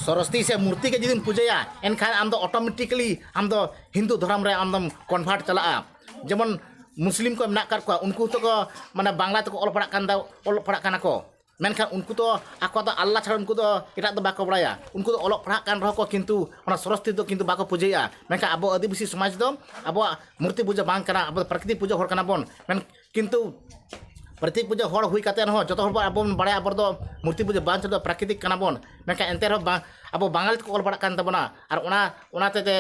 ᱥᱚᱨᱚᱥᱚᱛᱤ ᱥᱮ ᱢᱩᱨᱛᱤ ᱜᱮ ᱡᱩᱫᱤᱢ ᱯᱩᱡᱟᱹᱭᱟ, ᱮᱱᱠᱷᱟᱱ ᱟᱢ ᱫᱚ ᱚᱴᱳᱢᱮᱴᱤᱠᱟᱞᱤ ᱟᱢ ᱫᱚ ᱦᱤᱱᱫᱩ ᱫᱷᱚᱨᱚᱢ ᱨᱮ ᱟᱢ ᱫᱚᱢ ᱠᱚᱱᱵᱷᱟᱨᱴ ᱪᱟᱞᱟᱜᱼᱟ᱾ ᱡᱮᱢᱚᱱ ᱢᱩᱥᱞᱤᱢ ᱠᱚ ᱢᱮᱱᱟᱜ ᱟᱠᱟᱫ ᱠᱚᱣᱟ, ᱩᱱᱠᱩ ᱦᱚᱸᱛᱚ ᱠᱚ ᱢᱟᱱᱮ ᱵᱟᱝᱞᱟ ᱛᱮᱠᱚ ᱚᱞ ᱯᱟᱲᱦᱟᱜ ᱠᱟᱱ ᱫᱟ-, ᱚᱞᱚᱜ ᱯᱟᱲᱦᱟᱜ ᱠᱟᱱᱟ ᱠᱚ, ᱢᱮᱱᱠᱷᱟᱱ ᱩᱱᱠᱩ ᱫᱚ ᱟᱠᱚ ᱫᱚ ᱟᱞᱞᱟ ᱪᱷᱟᱲᱟ ᱩᱱᱠᱩ ᱫᱚ ᱮᱴᱟᱜ ᱫᱚ ᱵᱟᱠᱚ ᱵᱟᱲᱟᱭᱟ᱾ ᱩᱱᱠᱩ ᱫᱚ ᱚᱞᱚᱜ ᱯᱟᱲᱦᱟᱜ ᱠᱟᱱ ᱨᱮᱦᱚᱸ ᱠᱚ, ᱠᱤᱱᱛᱩ ᱚᱱᱟ ᱥᱚᱨᱚᱥᱚᱛᱤ ᱫᱚ ᱠᱤᱱᱛᱩ ᱵᱟᱠᱚ ᱯᱩᱡᱟᱹᱭᱟ᱾ ᱢᱮᱱᱠᱷᱟᱱ ᱟᱵᱚ ᱟᱹᱫᱤᱵᱟᱹᱥᱤ ᱥᱚᱢᱟᱡᱽ ᱫᱚ ᱟᱵᱚᱣᱟᱜ ᱢᱩᱨᱛᱤ ᱯᱩᱡᱟᱹ ᱵᱟᱝ ᱠᱟᱱᱟ, ᱟᱵᱚ ᱫᱚ ᱯᱨᱟᱠᱨᱤᱛᱤᱠ ᱯᱩᱡᱟᱹ ᱦᱚᱲ ᱠᱟᱱᱟ ᱵᱚᱱ᱾ ᱢᱮᱱ ᱠᱤᱱᱛᱩ ᱯᱨᱚᱛᱤᱠ ᱯᱩᱡᱟᱹ ᱦᱚᱲ ᱦᱩᱭ ᱠᱟᱛᱮ ᱨᱮᱦᱚᱸ ᱡᱚᱛᱚ ᱦᱚᱲ ᱵᱚ-, ᱟᱵᱚ ᱵᱚᱱ ᱵᱟᱲᱟᱭᱟ ᱟᱵᱚ ᱫᱚ ᱢᱩᱨᱛᱤ ᱯᱩᱡᱟᱹ ᱵᱟᱝ ᱪᱟᱹᱞᱩ ᱫᱚ ᱯᱨᱟᱠᱨᱤᱛᱤᱠ ᱠᱟᱱᱟ ᱵᱚᱱ, ᱢᱮᱱᱠᱷᱟᱱ ᱮᱱᱛᱮ ᱨᱮᱦᱚᱸ ᱵᱟᱝ, ᱟᱵᱚ ᱵᱟᱝᱜᱟᱞᱤ ᱛᱮᱠᱚ ᱚᱞ ᱯᱟᱲᱦᱟᱜ ᱠᱟᱱ ᱛᱟᱵᱚᱱᱟ᱾ ᱟᱨ ᱚᱱᱟ, ᱚᱱᱟ ᱛᱮ ᱛᱮ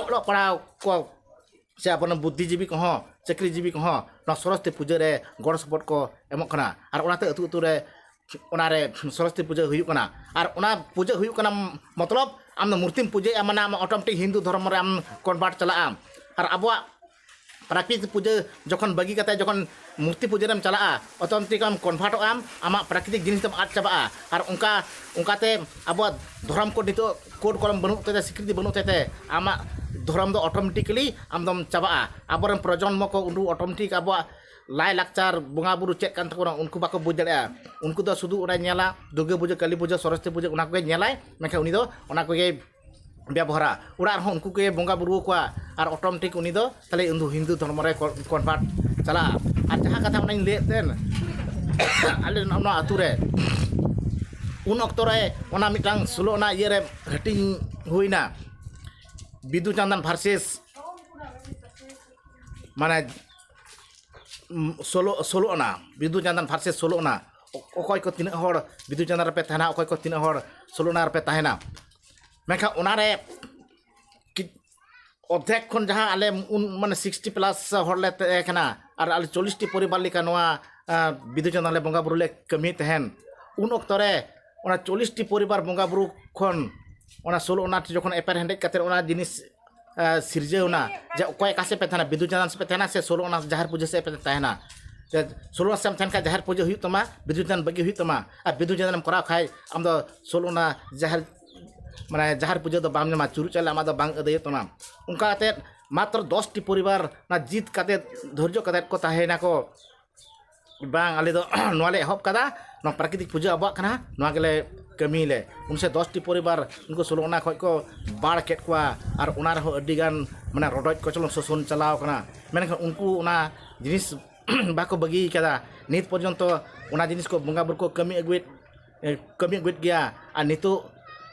ᱚᱞᱚᱜ ᱯᱟᱲᱦᱟᱣ ᱠᱚ ᱥᱮ ᱟᱵᱚᱨᱮᱱ ᱵᱩᱫᱽᱫᱷᱤᱡᱤᱵᱤ ᱠᱚᱦᱚᱸ, ᱪᱟᱹᱠᱨᱤᱡᱤᱵᱤ ᱠᱚᱦᱚᱸ ᱱᱚᱣᱟ ᱥᱚᱨᱚᱥᱚᱛᱤ ᱯᱩᱡᱟᱹ ᱨᱮ ᱜᱚᱲᱚ ᱥᱚᱯᱚᱦᱚᱫ ᱠᱚ ᱮᱢᱚᱜ ᱠᱟᱱᱟ᱾ ᱟᱨ ᱚᱱᱟᱛᱮ ᱟᱹᱛᱩ ᱟᱹᱛᱩ ᱨᱮ ᱚᱱᱟᱨᱮ ᱥᱚᱨᱚᱥᱚᱛᱤ ᱯᱩᱡᱟᱹ ᱦᱩᱭᱩᱜ ᱠᱟᱱᱟ᱾ ᱟᱨ ᱚᱱᱟ ᱯᱩᱡᱟᱹ ᱦᱩᱭᱩᱜ ᱠᱟᱱᱟ ᱢᱚᱛᱞᱚᱵ ᱟᱢ ᱫᱚ ᱢᱩᱨᱛᱤᱢ ᱯᱩᱡᱟᱹᱭᱟ, ᱢᱟᱱᱮ ᱟᱢ ᱚᱴᱳᱢᱮᱴᱤᱠ ᱦᱤᱱᱫᱩ ᱫᱷᱚᱨᱚᱢ ᱨᱮ ᱟᱢ ᱠᱚᱱᱵᱷᱟᱨᱴ ᱪᱟᱞᱟᱜ ᱟᱢ᱾ ᱟᱨ ᱟᱵᱚᱣᱟᱜ ᱯᱨᱟᱠᱨᱤᱛᱤᱠ ᱯᱩᱡᱟᱹ ᱡᱚᱠᱷᱚᱱ ᱵᱟᱹᱜᱤ ᱠᱟᱛᱮ ᱡᱚᱠᱷᱚᱱ ᱢᱩᱨᱛᱤ ᱯᱩᱡᱟᱹ ᱨᱮᱢ ᱪᱟᱞᱟᱜᱼᱟ, ᱚᱴᱳᱢᱮᱴᱤᱠ ᱟᱢ ᱠᱚᱱᱵᱷᱟᱨᱴᱚᱜ ᱟᱢ, ᱟᱢᱟᱜ ᱯᱨᱟᱠᱨᱤᱛᱤᱠ ᱡᱤᱱᱤᱥ ᱫᱚᱢ ᱟᱫ ᱪᱟᱵᱟᱜᱼᱟ᱾ ᱟᱨ ᱚᱱᱠᱟ, ᱚᱱᱠᱟᱛᱮ ᱟᱵᱚᱣᱟᱜ ᱫᱷᱚᱨᱚᱢ ᱠᱳᱰ ᱱᱤᱛᱚᱜ ᱠᱳᱰ ᱠᱚᱞᱚᱢ ᱵᱟᱹᱱᱩᱜ ᱛᱮ, ᱥᱤᱠᱨᱤᱛᱤ ᱵᱟᱹᱱᱩᱜ ᱛᱮ, ᱟᱢᱟᱜ ᱫᱷᱚᱨᱚᱢ ᱫᱚ ᱚᱴᱳᱢᱮᱴᱤᱠᱮᱞᱤ ᱟᱢᱫᱚᱢ ᱪᱟᱵᱟᱜᱼᱟ᱾ ᱟᱵᱚᱨᱮᱱ ᱯᱨᱚᱡᱚᱱᱢᱚ ᱠᱚ ᱩᱱᱠᱩ ᱚᱴᱳᱢᱮᱴᱤᱠ ᱟᱵᱚᱣᱟᱜ ᱞᱟᱭᱼᱞᱟᱠᱪᱟᱨ, ᱵᱚᱸᱜᱟᱼᱵᱩᱨᱩ ᱪᱮᱫ ᱠᱟᱱ ᱛᱟᱵᱚᱱᱟ, ᱩᱱᱠᱩ ᱵᱟᱠᱚ ᱵᱩᱡᱽ ᱫᱟᱲᱮᱭᱟᱜᱼᱟ᱾ ᱩᱱᱠᱩ ᱫᱚ ᱥᱩᱫᱷᱩ ᱚᱱᱟ ᱧᱮᱞᱟ ᱫᱩᱨᱜᱟᱹ ᱯᱩᱡᱟᱹ, ᱠᱟᱹᱞᱤ ᱯᱩᱡᱟᱹ, ᱥᱚᱨᱚᱥᱚᱛᱤ ᱯᱩᱡᱟᱹ, ᱚᱱᱟ ᱠᱚᱜᱮ ᱧᱮᱞᱟᱭ, ᱢᱮᱱᱠᱷᱟᱱ ᱩᱱᱤ ᱫᱚ ᱚᱱᱟ ᱠᱚᱜᱮ ᱵᱮᱵᱚᱦᱟᱨᱟ᱾ ᱚᱲᱟᱜ ᱨᱮᱦᱚᱸ ᱩᱱᱠᱩ ᱜᱮ ᱵᱚᱸᱜᱟ ᱵᱩᱨᱩ ᱟᱠᱚᱣᱟ, ᱟᱨ ᱚᱴᱳᱢᱮᱴᱤᱠ ᱩᱱᱤ ᱫᱚ ᱛᱟᱦᱞᱮ ᱩᱱᱫᱚ ᱦᱤᱱᱫᱩ ᱫᱷᱚᱨᱢᱚ ᱨᱮ ᱠᱚᱱᱵᱷᱟᱨᱴ ᱪᱟᱞᱟᱜᱼᱟ᱾ ᱟᱨ ᱡᱟᱦᱟᱸ ᱠᱟᱛᱷᱟ ᱚᱱᱟᱧ ᱞᱟᱹᱭᱮᱫ ᱛᱟᱦᱮᱱ, ᱟᱞᱮ ᱱᱚᱣᱟ ᱟᱹᱛᱩ ᱨᱮ ᱩᱱ ᱚᱠᱛᱚ ᱨᱮ ᱚᱱᱟ ᱢᱤᱫᱴᱟᱝ ᱥᱳᱞᱳ ᱟᱱᱟ ᱤᱭᱟᱹ ᱨᱮ ᱦᱟᱹᱴᱤᱧ ᱦᱩᱭᱱᱟ, ᱵᱤᱫᱩ ᱪᱟᱸᱫᱟᱱ ᱵᱷᱟᱨᱥᱮᱥ, ᱢᱟᱱᱮ, ᱩᱢ, ᱥᱳᱞᱳ, ᱥᱳᱞᱳ ᱟᱱᱟ, ᱵᱤᱫᱩ ᱪᱟᱸᱫᱟᱱ ᱵᱷᱟᱨᱥᱮᱥ ᱥᱳᱞᱳ ᱟᱱᱟ᱾ ᱚ-, ᱚᱠᱚᱭ ᱠᱚ ᱛᱤᱱᱟᱹᱜ ᱦᱚᱲ ᱵᱤᱫᱩ ᱪᱟᱸᱫᱟᱱ ᱨᱮᱯᱮ ᱛᱟᱦᱮᱱᱟ, ᱚᱠᱚᱭ ᱠᱚ ᱛᱤᱱᱟᱹᱜ ᱦᱚᱲ ᱥᱳᱞᱳ ᱟᱱᱟ ᱨᱮᱯᱮ ᱛᱟᱦᱮᱱᱟ? ᱢᱮᱱᱠᱷᱟᱱ ᱚᱱᱟᱨᱮ ᱠᱤ-, ᱚᱨᱫᱷᱮᱠ ᱠᱷᱚᱱ ᱡᱟᱦᱟᱸ ᱟᱞᱮ ᱩᱱ, ᱢᱟᱱᱮ, ᱥᱤᱠᱥᱴᱤ ᱯᱞᱟᱥ ᱦᱚᱲ ᱞᱮ ᱛᱟᱦᱮᱸ ᱠᱟᱱᱟ, ᱟᱨ ᱟᱞᱮ ᱪᱚᱞᱞᱤᱥ ᱴᱤ ᱯᱚᱨᱤᱵᱟᱨ ᱞᱮᱠᱟ ᱱᱚᱣᱟ, ᱟ, ᱵᱤᱫᱩ ᱪᱟᱸᱫᱟᱱ ᱞᱮ ᱵᱚᱸᱜᱟ ᱵᱩᱨᱩ ᱞᱮ ᱠᱟᱹᱢᱤᱭᱮᱫ ᱛᱟᱦᱮᱱ᱾ ᱩᱱ ᱚᱠᱛᱚ ᱨᱮ ᱚᱱᱟ ᱪᱚᱞᱞᱤᱥ ᱴᱤ ᱯᱚᱨᱤᱵᱟᱨ ᱵᱚᱸᱜᱟ ᱵᱩᱨᱩ ᱠᱷᱚᱱ ᱚᱱᱟ ᱥᱳᱞᱳ ᱟᱱᱟ ᱡᱚᱠᱷᱚᱱ ᱮᱯᱮᱨ ᱦᱮᱸᱰᱮᱡ ᱠᱟᱛᱮ ᱚᱱᱟ ᱡᱤᱱᱤᱥ, ᱟ, ᱥᱤᱨᱡᱟᱹᱣ ᱮᱱᱟ, ᱡᱮ ᱚᱠᱚᱭ ᱚᱠᱟ ᱥᱮᱫ ᱯᱮ ᱛᱟᱦᱮᱱᱟ, ᱵᱤᱫᱩ ᱪᱟᱸᱫᱟᱱ ᱥᱮᱫ ᱯᱮ ᱛᱟᱦᱮᱱᱟ ᱥᱮ ᱥᱳᱞᱳ ᱟᱱᱟ ᱡᱟᱦᱮᱨ ᱯᱩᱡᱟᱹ ᱥᱮᱫ ᱯᱮ ᱛᱟᱦᱮᱱᱟ? ᱡᱮ ᱥᱳᱞᱳ ᱟᱱᱟ ᱥᱮᱫ ᱮᱢ ᱛᱟᱦᱮᱱ ᱠᱷᱟᱱ ᱡᱟᱦᱮᱨ ᱯᱩᱡᱟᱹ ᱦᱩᱭᱩᱜ ᱛᱟᱢᱟ, ᱵᱤᱫᱩ ᱪᱟᱸᱫᱟᱱ ᱵᱟᱹᱜᱤ ᱦᱩᱭᱩᱜ ᱛᱟᱢᱟ, ᱟᱨ ᱵᱤᱫᱩ ᱪᱟᱸᱫᱟᱱ ᱮᱢ ᱠᱚᱨᱟᱣ ᱠᱷᱟᱱ ᱟᱢ ᱫᱚ ᱥᱳᱞᱳ ᱟᱱᱟ ᱡᱟᱦᱮᱨ, ᱢᱟᱱᱮ, ᱡᱟᱦᱮᱨ ᱯᱩᱡᱟᱹ ᱫᱚ ᱵᱟᱢ ᱧᱟᱢᱟ, ᱪᱩᱨᱩᱡ ᱪᱟᱣᱞᱮ ᱟᱢᱟᱜ ᱫᱚ ᱵᱟᱝ ᱟᱹᱫᱟᱹᱭᱚᱜ ᱛᱟᱢᱟ᱾ ᱚᱱᱠᱟ ᱠᱟᱛᱮᱫ ᱢᱟᱛᱨᱚ ᱫᱚᱥ ᱴᱤ ᱯᱚᱨᱤᱵᱟᱨ ᱚᱱᱟ ᱡᱤᱛ ᱠᱟᱛᱮᱫ, ᱫᱷᱳᱨᱡᱚ ᱠᱟᱛᱮᱫ ᱠᱚ ᱛᱟᱦᱮᱸᱭᱮᱱᱟ ᱠᱚ᱾ ᱵᱟᱝ, ᱟᱞᱮ ᱫᱚ ᱱᱚᱣᱟ ᱞᱮ ᱮᱦᱚᱵ ᱠᱟᱫᱟ, ᱱᱚᱣᱟ ᱯᱨᱟᱠᱨᱤᱛᱤᱠ ᱯᱩᱡᱟᱹ ᱟᱵᱚᱣᱟᱜ ᱠᱟᱱᱟ, ᱱᱚᱣᱟ ᱜᱮᱞᱮ ᱠᱟᱹᱢᱤᱭ ᱞᱮ᱾ ᱩᱱ ᱥᱮ ᱫᱚᱥ ᱴᱤ ᱯᱚᱨᱤᱵᱟᱨ ᱩᱱᱠᱩ ᱥᱳᱞᱳ ᱟᱱᱟ ᱠᱷᱚᱡ ᱠᱚ ᱵᱟᱲ ᱠᱮᱫ ᱠᱚᱣᱟ, ᱟᱨ ᱚᱱᱟ ᱨᱮᱦᱚᱸ ᱟᱹᱰᱤ ᱜᱟᱱ, ᱢᱟᱱᱮ, ᱨᱚᱰᱚᱡ ᱠᱚᱪᱞᱚᱱ ᱥᱳᱥᱚᱱ ᱪᱟᱞᱟᱣ ᱠᱟᱱᱟ᱾ ᱢᱮᱱᱠᱷᱟᱱ ᱩᱱᱠᱩ ᱚᱱᱟ ᱡᱤᱱᱤᱥ ᱵᱟᱠᱚ ᱵᱟᱹᱜᱤ ᱠᱟᱫᱟ᱾ ᱱᱤᱛ ᱯᱚᱨᱡᱚᱱᱛᱚ ᱚᱱᱟ ᱡᱤᱱᱤᱥ ᱠᱚ ᱵᱚᱸᱜᱟ ᱵᱩᱨᱩ ᱠᱚ ᱠᱟᱹᱢᱤ ᱟᱹᱜᱩᱭᱮᱫ, ᱮ, ᱠᱟᱹᱢᱤ ᱟᱹᱜᱩᱭᱮᱫ ᱜᱮᱭᱟ᱾ ᱟᱨ ᱱᱤᱛᱚᱜ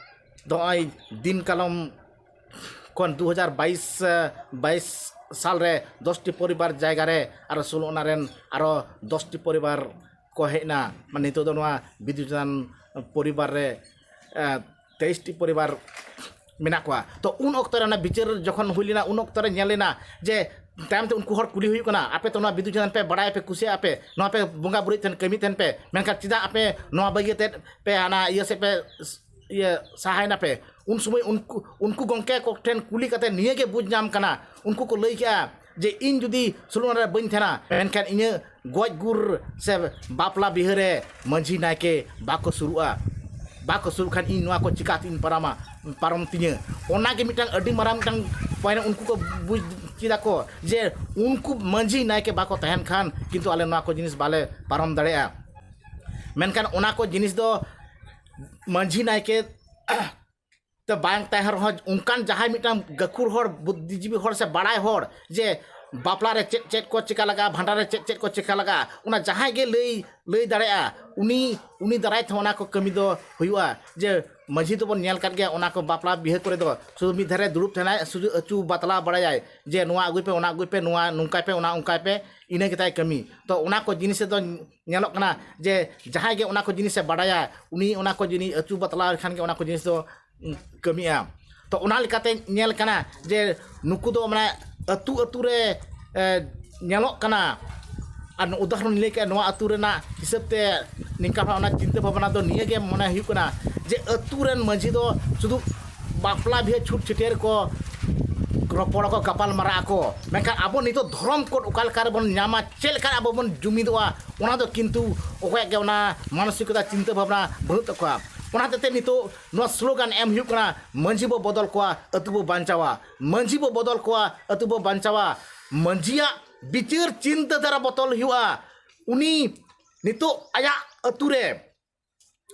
ᱫᱚ ᱱᱚᱜᱼᱚᱭ ᱫᱤᱱ ᱠᱟᱞᱚᱢ ᱠᱷᱚᱱ ᱫᱩ ᱦᱟᱡᱟᱨ ᱵᱟᱭᱤᱥ, ᱮ, ᱵᱟᱭᱤᱥ ᱥᱟᱞ ᱨᱮ ᱫᱚᱥ ᱴᱤ ᱯᱚᱨᱤᱵᱟᱨ ᱡᱟᱭᱜᱟ ᱨᱮ ᱟᱨᱚ ᱥᱳᱞᱳ ᱟᱱᱟ ᱨᱮᱱ ᱟᱨᱚ ᱫᱚᱥ ᱴᱤ ᱯᱚᱨᱤᱵᱟᱨ ᱠᱚ ᱦᱮᱡ ᱮᱱᱟ᱾ ᱢᱟᱱᱮ, ᱱᱤᱛᱚᱜ ᱫᱚ ᱱᱚᱣᱟ ᱵᱤᱫᱩ ᱪᱟᱸᱫᱟᱱ ᱯᱚᱨᱤᱵᱟᱨ ᱨᱮ, ᱮ, ᱛᱮᱭᱤᱥ ᱴᱤ ᱯᱚᱨᱤᱵᱟᱨ ᱢᱮᱱᱟᱜ ᱠᱚᱣᱟ᱾ ᱛᱚ, ᱩᱱ ᱚᱠᱛᱚ ᱨᱮ ᱚᱱᱟ ᱵᱤᱪᱟᱹᱨ ᱡᱚᱠᱷᱚᱱ ᱦᱩᱭ ᱞᱮᱱᱟ, ᱩᱱ ᱚᱠᱛᱚ ᱨᱮ ᱧᱮᱞ ᱞᱮᱱᱟ ᱡᱮ ᱛᱟᱭᱚᱢ ᱛᱮ ᱩᱱᱠᱩ ᱦᱚᱲ ᱠᱩᱞᱤ ᱦᱩᱭᱩᱜ ᱠᱟᱱᱟ, "ᱟᱯᱮ ᱛᱚ ᱱᱚᱣᱟ ᱵᱤᱫᱩ ᱪᱟᱸᱫᱟᱱ ᱯᱮ ᱵᱟᱲᱟᱭᱟ, ᱯᱮ ᱠᱩᱥᱤᱭᱟᱜᱼᱟ ᱯᱮ, ᱱᱚᱣᱟ ᱯᱮ ᱵᱚᱸᱜᱟ ᱵᱩᱨᱩᱭᱮᱫ ᱛᱟᱦᱮᱱ, ᱠᱟᱹᱢᱤ ᱛᱟᱦᱮᱱ ᱯᱮ, ᱢᱮᱱᱠᱷᱟᱱ ᱪᱮᱫᱟᱜ ᱟᱯᱮ ᱱᱚᱣᱟ ᱵᱟᱹᱜᱤ ᱠᱟᱛᱮᱫ ᱯᱮ ᱦᱟᱱᱟ ᱤᱭᱟᱹ ᱥᱮᱫ ᱯᱮ, ᱤᱭᱟᱹ, ᱥᱟᱦᱟᱭᱮᱱᱟ ᱯᱮ?" ᱩᱱ ᱥᱚᱢᱚᱭ ᱩᱱᱠᱩ, ᱩᱱᱠᱩ ᱜᱚᱢᱠᱮ ᱠᱚ ᱴᱷᱮᱱ ᱠᱩᱞᱤ ᱠᱟᱛᱮ ᱱᱤᱭᱟᱹ ᱜᱮ ᱵᱩᱡᱽ ᱧᱟᱢ ᱠᱟᱱᱟ, ᱩᱱᱠᱩ ᱠᱚ ᱞᱟᱹᱭ ᱠᱮᱜᱼᱟ ᱡᱮ, "ᱤᱧ ᱡᱩᱫᱤ ᱥᱳᱞᱳ ᱟᱱᱟ ᱨᱮ ᱵᱟᱹᱧ ᱛᱟᱦᱮᱱᱟ, ᱢᱮᱱᱠᱷᱟᱱ ᱤᱧᱟᱹᱜ ᱜᱚᱡ ᱜᱩᱨ ᱥᱮ ᱵᱟᱯᱞᱟ ᱵᱤᱦᱟᱹ ᱨᱮ ᱢᱟᱹᱡᱷᱤ ᱱᱟᱭᱠᱮ ᱵᱟᱠᱚ ᱥᱩᱨᱩᱜᱼᱟ, ᱵᱟᱠᱚ ᱥᱩᱨᱩᱜ ᱠᱷᱟᱱ ᱤᱧ ᱱᱚᱣᱟ ᱠᱚ ᱪᱤᱠᱟᱹᱛᱤᱧ ᱯᱟᱨᱚᱢᱟ?" ᱯᱟᱨᱚᱢ ᱛᱤᱧᱟᱹ᱾ ᱚᱱᱟᱜᱮ ᱢᱤᱫᱴᱟᱝ ᱟᱹᱰᱤ ᱢᱟᱨᱟᱝ ᱢᱤᱫᱴᱟᱝ ᱯᱚᱭᱮᱱᱴ ᱩᱱᱠᱩ ᱠᱚ ᱵᱩᱡᱽ ᱠᱮᱫᱟ ᱠᱚ ᱡᱮ ᱩᱱᱠᱩ ᱢᱟᱹᱡᱷᱤ ᱱᱟᱭᱠᱮ ᱵᱟᱠᱚ ᱛᱟᱦᱮᱱ ᱠᱷᱟᱱ ᱠᱤᱱᱛᱩ ᱟᱞᱮ ᱱᱚᱣᱟ ᱠᱚ ᱡᱤᱱᱤᱥ ᱵᱟᱞᱮ ᱯᱟᱨᱚᱢ ᱫᱟᱲᱮᱭᱟᱜᱼᱟ᱾ ᱢᱮᱱᱠᱷᱟᱱ ᱚᱱᱟ ᱠᱚ ᱡᱤᱱᱤᱥ ᱫᱚ ᱢᱟᱹᱡᱷᱤ ᱱᱟᱭᱠᱮ ᱛᱮ ᱵᱟᱝ ᱛᱟᱦᱮᱸ ᱨᱮᱦᱚᱸ ᱚᱱᱠᱟᱱ ᱡᱟᱦᱟᱸᱭ ᱢᱤᱫᱴᱟᱝ ᱜᱟᱹᱠᱷᱩᱲ ᱦᱚᱲ, ᱵᱩᱫᱽᱫᱷᱤᱡᱤᱵᱤ ᱦᱚᱲ ᱥᱮ ᱵᱟᱲᱟᱭ ᱦᱚᱲ ᱡᱮ ᱵᱟᱯᱞᱟ ᱨᱮ ᱪᱮᱫ ᱪᱮᱫ ᱠᱚ ᱪᱮᱠᱟ ᱞᱟᱜᱟᱜᱼᱟ, ᱵᱷᱟᱸᱰᱟᱱ ᱨᱮ ᱪᱮᱫ ᱪᱮᱫ ᱠᱚ ᱪᱮᱠᱟ ᱞᱟᱜᱟᱜᱼᱟ, ᱚᱱᱟ ᱡᱟᱦᱟᱸᱭ ᱜᱮ ᱞᱟᱹᱭ ᱞᱟᱹᱭ ᱫᱟᱲᱮᱭᱟᱜᱼᱟ, ᱩᱱᱤ ᱩᱱᱤ ᱫᱟᱨᱟᱭ ᱛᱮᱦᱚᱸ ᱚᱱᱟ ᱠᱚ ᱠᱟᱹᱢᱤ ᱫᱚ ᱦᱩᱭᱩᱜᱼᱟ᱾ ᱡᱮ ᱢᱟᱹᱡᱷᱤ ᱫᱚᱵᱚᱱ ᱧᱮᱞ ᱠᱟᱫ ᱜᱮᱭᱟ, ᱚᱱᱟ ᱠᱚ ᱵᱟᱯᱞᱟ ᱵᱤᱦᱟᱹ ᱠᱚᱨᱮ ᱫᱚ ᱥᱩᱫᱷᱩ ᱢᱤᱫ ᱫᱷᱟᱨᱮ ᱫᱩᱲᱩᱵ ᱛᱟᱦᱮᱱᱟᱭ, ᱥᱩᱫᱷᱩ ᱟᱹᱪᱩ ᱵᱟᱛᱞᱟ ᱵᱟᱲᱟᱭᱟᱭ ᱡᱮ ᱱᱚᱣᱟ ᱟᱹᱜᱩᱭ ᱯᱮ, ᱚᱱᱟ ᱟᱹᱜᱩᱭ ᱯᱮ, ᱱᱚᱣᱟ ᱱᱚᱝᱠᱟᱭ ᱯᱮ, ᱚᱱᱟ ᱚᱱᱠᱟᱭ ᱯᱮ, ᱤᱱᱟᱹ ᱜᱮᱛᱟᱭ ᱠᱟᱹᱢᱤ᱾ ᱛᱚ ᱚᱱᱟ ᱠᱚ ᱡᱤᱱᱤᱥ ᱨᱮᱫᱚ ᱧᱮᱞᱚᱜ ᱠᱟᱱᱟ ᱡᱮ ᱡᱟᱦᱟᱸᱭ ᱜᱮ ᱚᱱᱟ ᱠᱚ ᱡᱤᱱᱤᱥᱮ ᱵᱟᱲᱟᱭᱟ, ᱩᱱᱤ ᱚᱱᱟ ᱠᱚ ᱡᱤᱱᱤᱥ ᱟᱹᱪᱩ ᱵᱟᱛᱞᱟᱣ ᱞᱮᱠᱷᱟᱱ ᱜᱮ ᱚᱱᱟ ᱠᱚ ᱡᱤᱱᱤᱥ ᱫᱚ ᱠᱟᱹᱢᱤᱜᱼᱟ᱾ ᱛᱚ ᱚᱱᱟ ᱞᱮᱠᱟᱛᱮ ᱧᱮᱞ ᱠᱟᱱᱟ ᱡᱮ ᱱᱩᱠᱩ ᱫᱚ ᱢᱟᱱᱮ ᱟᱹᱛᱩ ᱟᱹᱛᱩ ᱨᱮ, ᱮ, ᱧᱮᱞᱚᱜ ᱠᱟᱱᱟ᱾ ᱟᱨ ᱩᱫᱟᱦᱚᱨᱚᱱ ᱞᱟᱹᱭ ᱠᱮᱫᱼᱟ, ᱱᱚᱣᱟ ᱟᱹᱛᱩ ᱨᱮᱱᱟᱜ ᱦᱤᱥᱟᱹᱵ ᱛᱮ ᱱᱤᱝᱠᱟ ᱦᱚᱸ ᱚᱱᱟ ᱪᱤᱱᱛᱟᱹ ᱵᱷᱟᱵᱽᱱᱟ ᱫᱚ ᱱᱤᱭᱟᱹ ᱜᱮ ᱢᱚᱱᱮ ᱦᱩᱭᱩᱜ ᱠᱟᱱᱟ ᱡᱮ ᱟᱹᱛᱩ ᱨᱮᱱ ᱢᱟᱹᱡᱷᱤ ᱫᱚ ᱥᱩᱫᱷᱩ ᱵᱟᱯᱞᱟ ᱵᱤᱦᱟᱹ ᱪᱷᱩᱴ ᱪᱷᱟᱹᱴᱭᱟᱹᱨ ᱠᱚ ᱨᱚᱯᱚᱲ ᱟᱠᱚ, ᱜᱟᱯᱟᱞ ᱢᱟᱨᱟᱜ ᱟᱠᱚ, ᱢᱮᱱᱠᱷᱟᱱ ᱟᱵᱚ ᱱᱤᱛᱚᱜ ᱫᱷᱚᱨᱚᱢ ᱠᱳᱰ ᱚᱠᱟ ᱞᱮᱠᱟ ᱨᱮᱵᱚᱱ ᱧᱟᱢᱟ, ᱪᱮᱫ ᱞᱮᱠᱟ ᱨᱮ ᱟᱵᱚ ᱵᱚᱱ ᱡᱩᱢᱤᱫᱚᱜᱼᱟ, ᱚᱱᱟ ᱫᱚ ᱠᱤᱱᱛᱩ ᱚᱠᱚᱭᱟᱜ ᱜᱮ ᱚᱱᱟ ᱢᱟᱱᱚᱥᱤᱠᱚᱛᱟ, ᱪᱤᱱᱛᱟᱹ ᱵᱷᱟᱵᱽᱱᱟ ᱵᱟᱹᱱᱩᱜ ᱛᱟᱠᱚᱣᱟ᱾ ᱚᱱᱟ ᱦᱚᱛᱮᱡ ᱛᱮ ᱱᱤᱛᱚᱜ ᱱᱚᱣᱟ ᱥᱞᱳᱜᱟᱱ ᱮᱢ ᱦᱩᱭᱩᱜ ᱠᱟᱱᱟ, ᱢᱟᱹᱡᱷᱤ ᱵᱚ ᱵᱚᱫᱚᱞ ᱠᱚᱣᱟ, ᱟᱹᱛᱩ ᱵᱚ ᱵᱟᱧᱪᱟᱣᱟ᱾ ᱢᱟᱹᱡᱷᱤ ᱵᱚ ᱵᱚᱫᱚᱞ ᱠᱚᱣᱟ, ᱟᱹᱛᱩ ᱵᱚ ᱵᱟᱧᱪᱟᱣᱟ᱾ ᱢᱟᱹᱡᱷᱤᱭᱟᱜ ᱵᱤᱪᱟᱹᱨ ᱪᱤᱱᱛᱟᱹ ᱫᱷᱟᱨᱟ ᱵᱚᱫᱚᱞ ᱦᱩᱭᱩᱜᱼᱟ᱾ ᱩᱱᱤ ᱱᱤᱛᱚᱜ ᱟᱭᱟᱜ ᱟᱹᱛᱩ ᱨᱮ,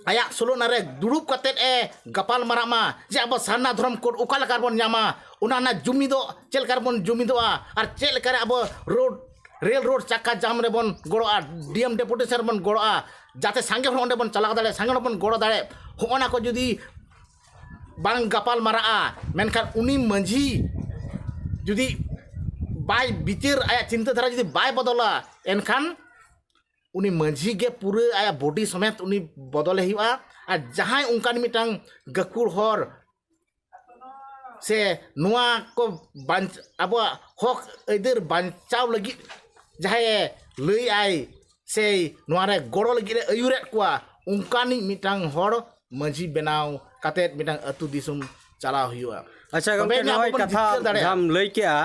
ᱟᱭᱟᱜ ᱥᱳᱞᱳᱱᱟ ᱨᱮ ᱫᱩᱲᱩᱵ ᱠᱟᱛᱮᱫ ᱮ ᱜᱟᱯᱟᱞ ᱢᱟᱨᱟᱜ ᱢᱟ ᱡᱮ ᱟᱵᱚ ᱥᱟᱨᱱᱟ ᱫᱷᱚᱨᱚᱢ ᱠᱳᱰ ᱚᱠᱟ ᱞᱮᱠᱟ ᱨᱮᱵᱚᱱ ᱧᱟᱢᱟ, ᱚᱱᱟ ᱨᱮᱱᱟᱜ ᱡᱩᱢᱤᱫᱚᱜ ᱪᱮᱫ ᱞᱮᱠᱟ ᱨᱮᱵᱚᱱ ᱡᱩᱢᱤᱫᱚᱜᱼᱟ, ᱟᱨ ᱪᱮᱫ ᱞᱮᱠᱟ ᱨᱮ ᱟᱵᱚ ᱨᱳᱰ, ᱨᱮᱞ ᱨᱳᱰ ᱪᱟᱠᱟ ᱡᱟᱢ ᱨᱮᱵᱚᱱ ᱜᱚᱲᱚᱜᱼᱟ, ᱰᱤ ᱮᱢ ᱰᱮᱯᱩᱴᱮᱥᱚᱱ ᱨᱮᱵᱚᱱ ᱜᱚᱲᱚᱜᱼᱟ, ᱡᱟᱛᱮ ᱥᱟᱸᱜᱮ ᱦᱚᱲ ᱚᱸᱰᱮ ᱵᱚᱱ ᱪᱟᱞᱟᱣ ᱫᱟᱲᱮᱭᱟᱜᱼᱟ, ᱥᱟᱸᱜᱮ ᱦᱚᱲ ᱵᱚᱱ ᱜᱚᱲᱚ ᱫᱟᱲᱮᱭᱟᱜᱼᱟ᱾ ᱦᱚᱸᱜᱼᱚ ᱱᱟ ᱠᱚ ᱡᱩᱫᱤ ᱵᱟᱝ ᱜᱟᱯᱟᱞ ᱢᱟᱨᱟᱜᱼᱟ, ᱢᱮᱱᱠᱷᱟᱱ ᱩᱱᱤ ᱢᱟᱹᱡᱷᱤ ᱡᱩᱫᱤ ᱵᱟᱭ ᱵᱤᱪᱟᱹᱨ, ᱟᱭᱟᱜ ᱪᱤᱱᱛᱟᱹ ᱫᱷᱟᱨᱟ ᱡᱩᱫᱤ ᱵᱟᱭ ᱵᱚᱫᱚᱞᱟ, ᱮᱱᱠᱷᱟᱱ ᱩᱱᱤ ᱢᱟᱹᱡᱷᱤ ᱜᱮ ᱯᱩᱨᱟᱹ ᱟᱭᱟᱜ ᱵᱚᱰᱤ ᱥᱚᱢᱮᱛ ᱩᱱᱤ ᱵᱚᱫᱚᱞᱮ ᱦᱩᱭᱩᱜᱼᱟ᱾ ᱟᱨ ᱡᱟᱦᱟᱸᱭ ᱚᱱᱠᱟᱱ ᱢᱤᱫᱴᱟᱝ ᱜᱟᱹᱠᱷᱩᱲ ᱦᱚᱲ ᱥᱮ ᱱᱚᱣᱟ ᱠᱚ ᱵᱟᱧᱪ-, ᱟᱵᱚᱣᱟᱜ ᱦᱚᱠ ᱟᱹᱭᱫᱟᱹᱨ ᱵᱟᱧᱪᱟᱣ ᱞᱟᱹᱜᱤᱫ ᱡᱟᱦᱟᱸᱭᱮ ᱞᱟᱹᱭ ᱟᱭ ᱥᱮ ᱱᱚᱣᱟ ᱨᱮ ᱜᱚᱲᱚ ᱞᱟᱹᱜᱤᱫ ᱮ ᱟᱹᱭᱩᱨᱮᱫ ᱠᱚᱣᱟ, ᱚᱱᱠᱟᱱᱤᱡ ᱢᱤᱫᱴᱟᱝ ᱦᱚᱲ ᱢᱟᱹᱡᱷᱤ ᱵᱮᱱᱟᱣ ᱠᱟᱛᱮᱫ ᱢᱤᱫᱴᱟᱝ ᱟᱹᱛᱩ ᱫᱤᱥᱚᱢ ᱪᱟᱞᱟᱣ ᱦᱩᱭᱩᱜᱼᱟ᱾ ᱟᱪᱪᱷᱟ ᱛᱚᱵᱮ ᱜᱚᱢᱠᱮ, ᱟᱹᱱᱤᱡ ᱟᱵᱚ ᱱᱚᱜᱼᱚᱭ ᱵᱚᱱ ᱠᱟᱛᱷᱟ ᱡᱤᱛᱠᱟᱹᱨ ᱫᱟᱲᱮᱭᱟᱜᱼᱟ᱾ ᱡᱟᱦᱟᱸᱢ ᱞᱟᱹᱭ ᱠᱮᱜᱼᱟ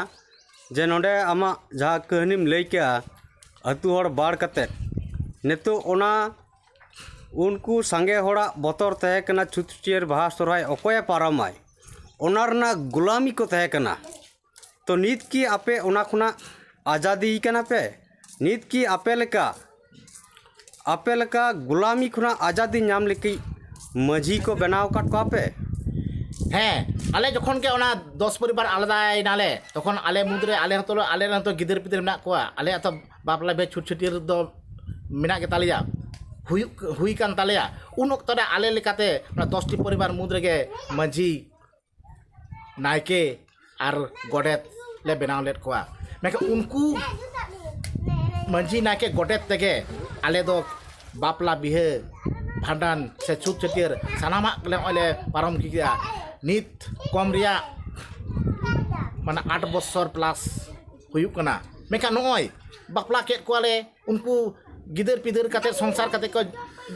ᱡᱮ ᱱᱚᱰᱮ ᱟᱢᱟᱜ ᱡᱟᱦᱟᱸ ᱠᱟᱹᱦᱱᱤᱢ ᱞᱟᱹᱭ ᱠᱮᱜᱼᱟ ᱟᱹᱛᱩ ᱦᱚᱲ ᱵᱟᱲ ᱠᱟᱛᱮᱫ, ᱱᱤᱛᱚᱜ ᱚᱱᱟ ᱩᱱᱠᱩ ᱥᱟᱸᱜᱮ ᱦᱚᱲᱟᱜ ᱵᱚᱛᱚᱨ ᱛᱟᱦᱮᱸ ᱠᱟᱱᱟ, ᱪᱷᱩᱛ ᱪᱷᱟᱹᱴᱭᱟᱹᱨ ᱵᱟᱦᱟ ᱥᱚᱦᱨᱟᱭ ᱚᱠᱚᱭᱮ ᱯᱟᱨᱚᱢᱟᱭ, ᱚᱱᱟ ᱨᱮᱱᱟᱜ ᱜᱩᱞᱟᱢᱤ ᱠᱚ ᱛᱟᱦᱮᱸ ᱠᱟᱱᱟ᱾ ᱛᱚ ᱱᱤᱛ ᱠᱤ ᱟᱯᱮ ᱚᱱᱟ ᱠᱷᱚᱱᱟᱜ ᱟᱡᱟᱫᱤ ᱠᱟᱱᱟ ᱯᱮ? ᱱᱤᱛ ᱠᱤ ᱟᱯᱮ ᱞᱮᱠᱟ, ᱟᱯᱮ ᱞᱮᱠᱟ ᱜᱩᱞᱟᱢᱤ ᱠᱷᱚᱱᱟᱜ ᱟᱡᱟᱫᱤ ᱧᱟᱢ ᱞᱟᱹᱜᱤᱫ ᱢᱟᱹᱡᱷᱤ ᱠᱚ ᱵᱮᱱᱟᱣ ᱟᱠᱟᱫ ᱠᱚᱣᱟ ᱯᱮ? ᱦᱮᱸ, ᱟᱞᱮ ᱡᱚᱠᱷᱚᱱ ᱜᱮ ᱚᱱᱟ ᱫᱚᱥ ᱯᱚᱨᱤᱵᱟᱨ ᱟᱞᱟᱫᱟᱭᱮᱱᱟᱞᱮ, ᱛᱚᱠᱷᱚᱱ ᱟᱞᱮ ᱢᱩᱫᱽᱨᱮ ᱟᱞᱮ ᱦᱚᱸᱛᱚ, ᱟᱞᱮ ᱨᱮᱱ ᱦᱚᱸᱛᱚ ᱜᱤᱫᱟᱹᱨ ᱯᱤᱫᱟᱹᱨ ᱢᱮᱱᱟᱜ ᱠᱚᱣᱟ, ᱟᱞᱮᱭᱟᱜ ᱛᱚ ᱵᱟᱯᱞᱟ ᱵᱤᱦᱟᱹ ᱪᱷᱩᱛ ᱪᱷᱟᱹᱴᱭᱟᱹᱨ ᱫᱚ ᱢᱮᱱᱟᱜ ᱜᱮᱛᱟᱞᱮᱭᱟ, ᱦᱩᱭᱩᱜ, ᱦᱩᱭ ᱠᱟᱱ ᱛᱟᱞᱮᱭᱟ᱾ ᱩᱱ ᱚᱠᱛᱚ ᱨᱮ ᱟᱞᱮ ᱞᱮᱠᱟᱛᱮ ᱚᱱᱟ ᱫᱚᱥᱴᱤ ᱯᱚᱨᱤᱵᱟᱨ ᱢᱩᱫᱽ ᱨᱮᱜᱮ ᱢᱟᱹᱡᱷᱤ, ᱱᱟᱭᱠᱮ ᱟᱨ ᱜᱚᱰᱮᱛ ᱞᱮ ᱵᱮᱱᱟᱣ ᱞᱮᱫ ᱠᱚᱣᱟ᱾ ᱢᱮᱱᱠᱷᱟᱱ ᱩᱱᱠᱩ ᱢᱟᱹᱡᱷᱤ, ᱱᱟᱭᱠᱮ, ᱜᱚᱰᱮᱛ ᱛᱮᱜᱮ ᱟᱞᱮ ᱫᱚ ᱵᱟᱯᱞᱟ, ᱵᱤᱦᱟᱹ, ᱵᱷᱟᱸᱰᱟᱱ ᱥᱮ ᱪᱷᱩᱛ ᱪᱷᱟᱹᱴᱭᱟᱹᱨ ᱥᱟᱱᱟᱢᱟᱜ ᱞᱮ ᱱᱚᱜᱼᱚᱭ ᱞᱮ ᱯᱟᱨᱚᱢ ᱠᱮᱫᱟ᱾ ᱱᱤᱛ ᱠᱚᱢ ᱨᱮᱭᱟᱜ ᱢᱟᱱᱮ ᱟᱴ ᱵᱚᱪᱷᱚᱨ ᱯᱞᱟᱥ ᱦᱩᱭᱩᱜ ᱠᱟᱱᱟ᱾ ᱢᱮᱱᱠᱷᱟᱱ ᱱᱚᱜᱼᱚᱭ ᱵᱟᱯᱞᱟ ᱠᱮᱫ ᱠᱚᱣᱟᱞᱮ, ᱩᱱᱠᱩ ᱜᱤᱫᱟᱹᱨ ᱯᱤᱫᱟᱹᱨ ᱠᱟᱛᱮ, ᱥᱚᱝᱥᱟᱨ ᱠᱟᱛᱮ ᱠᱚ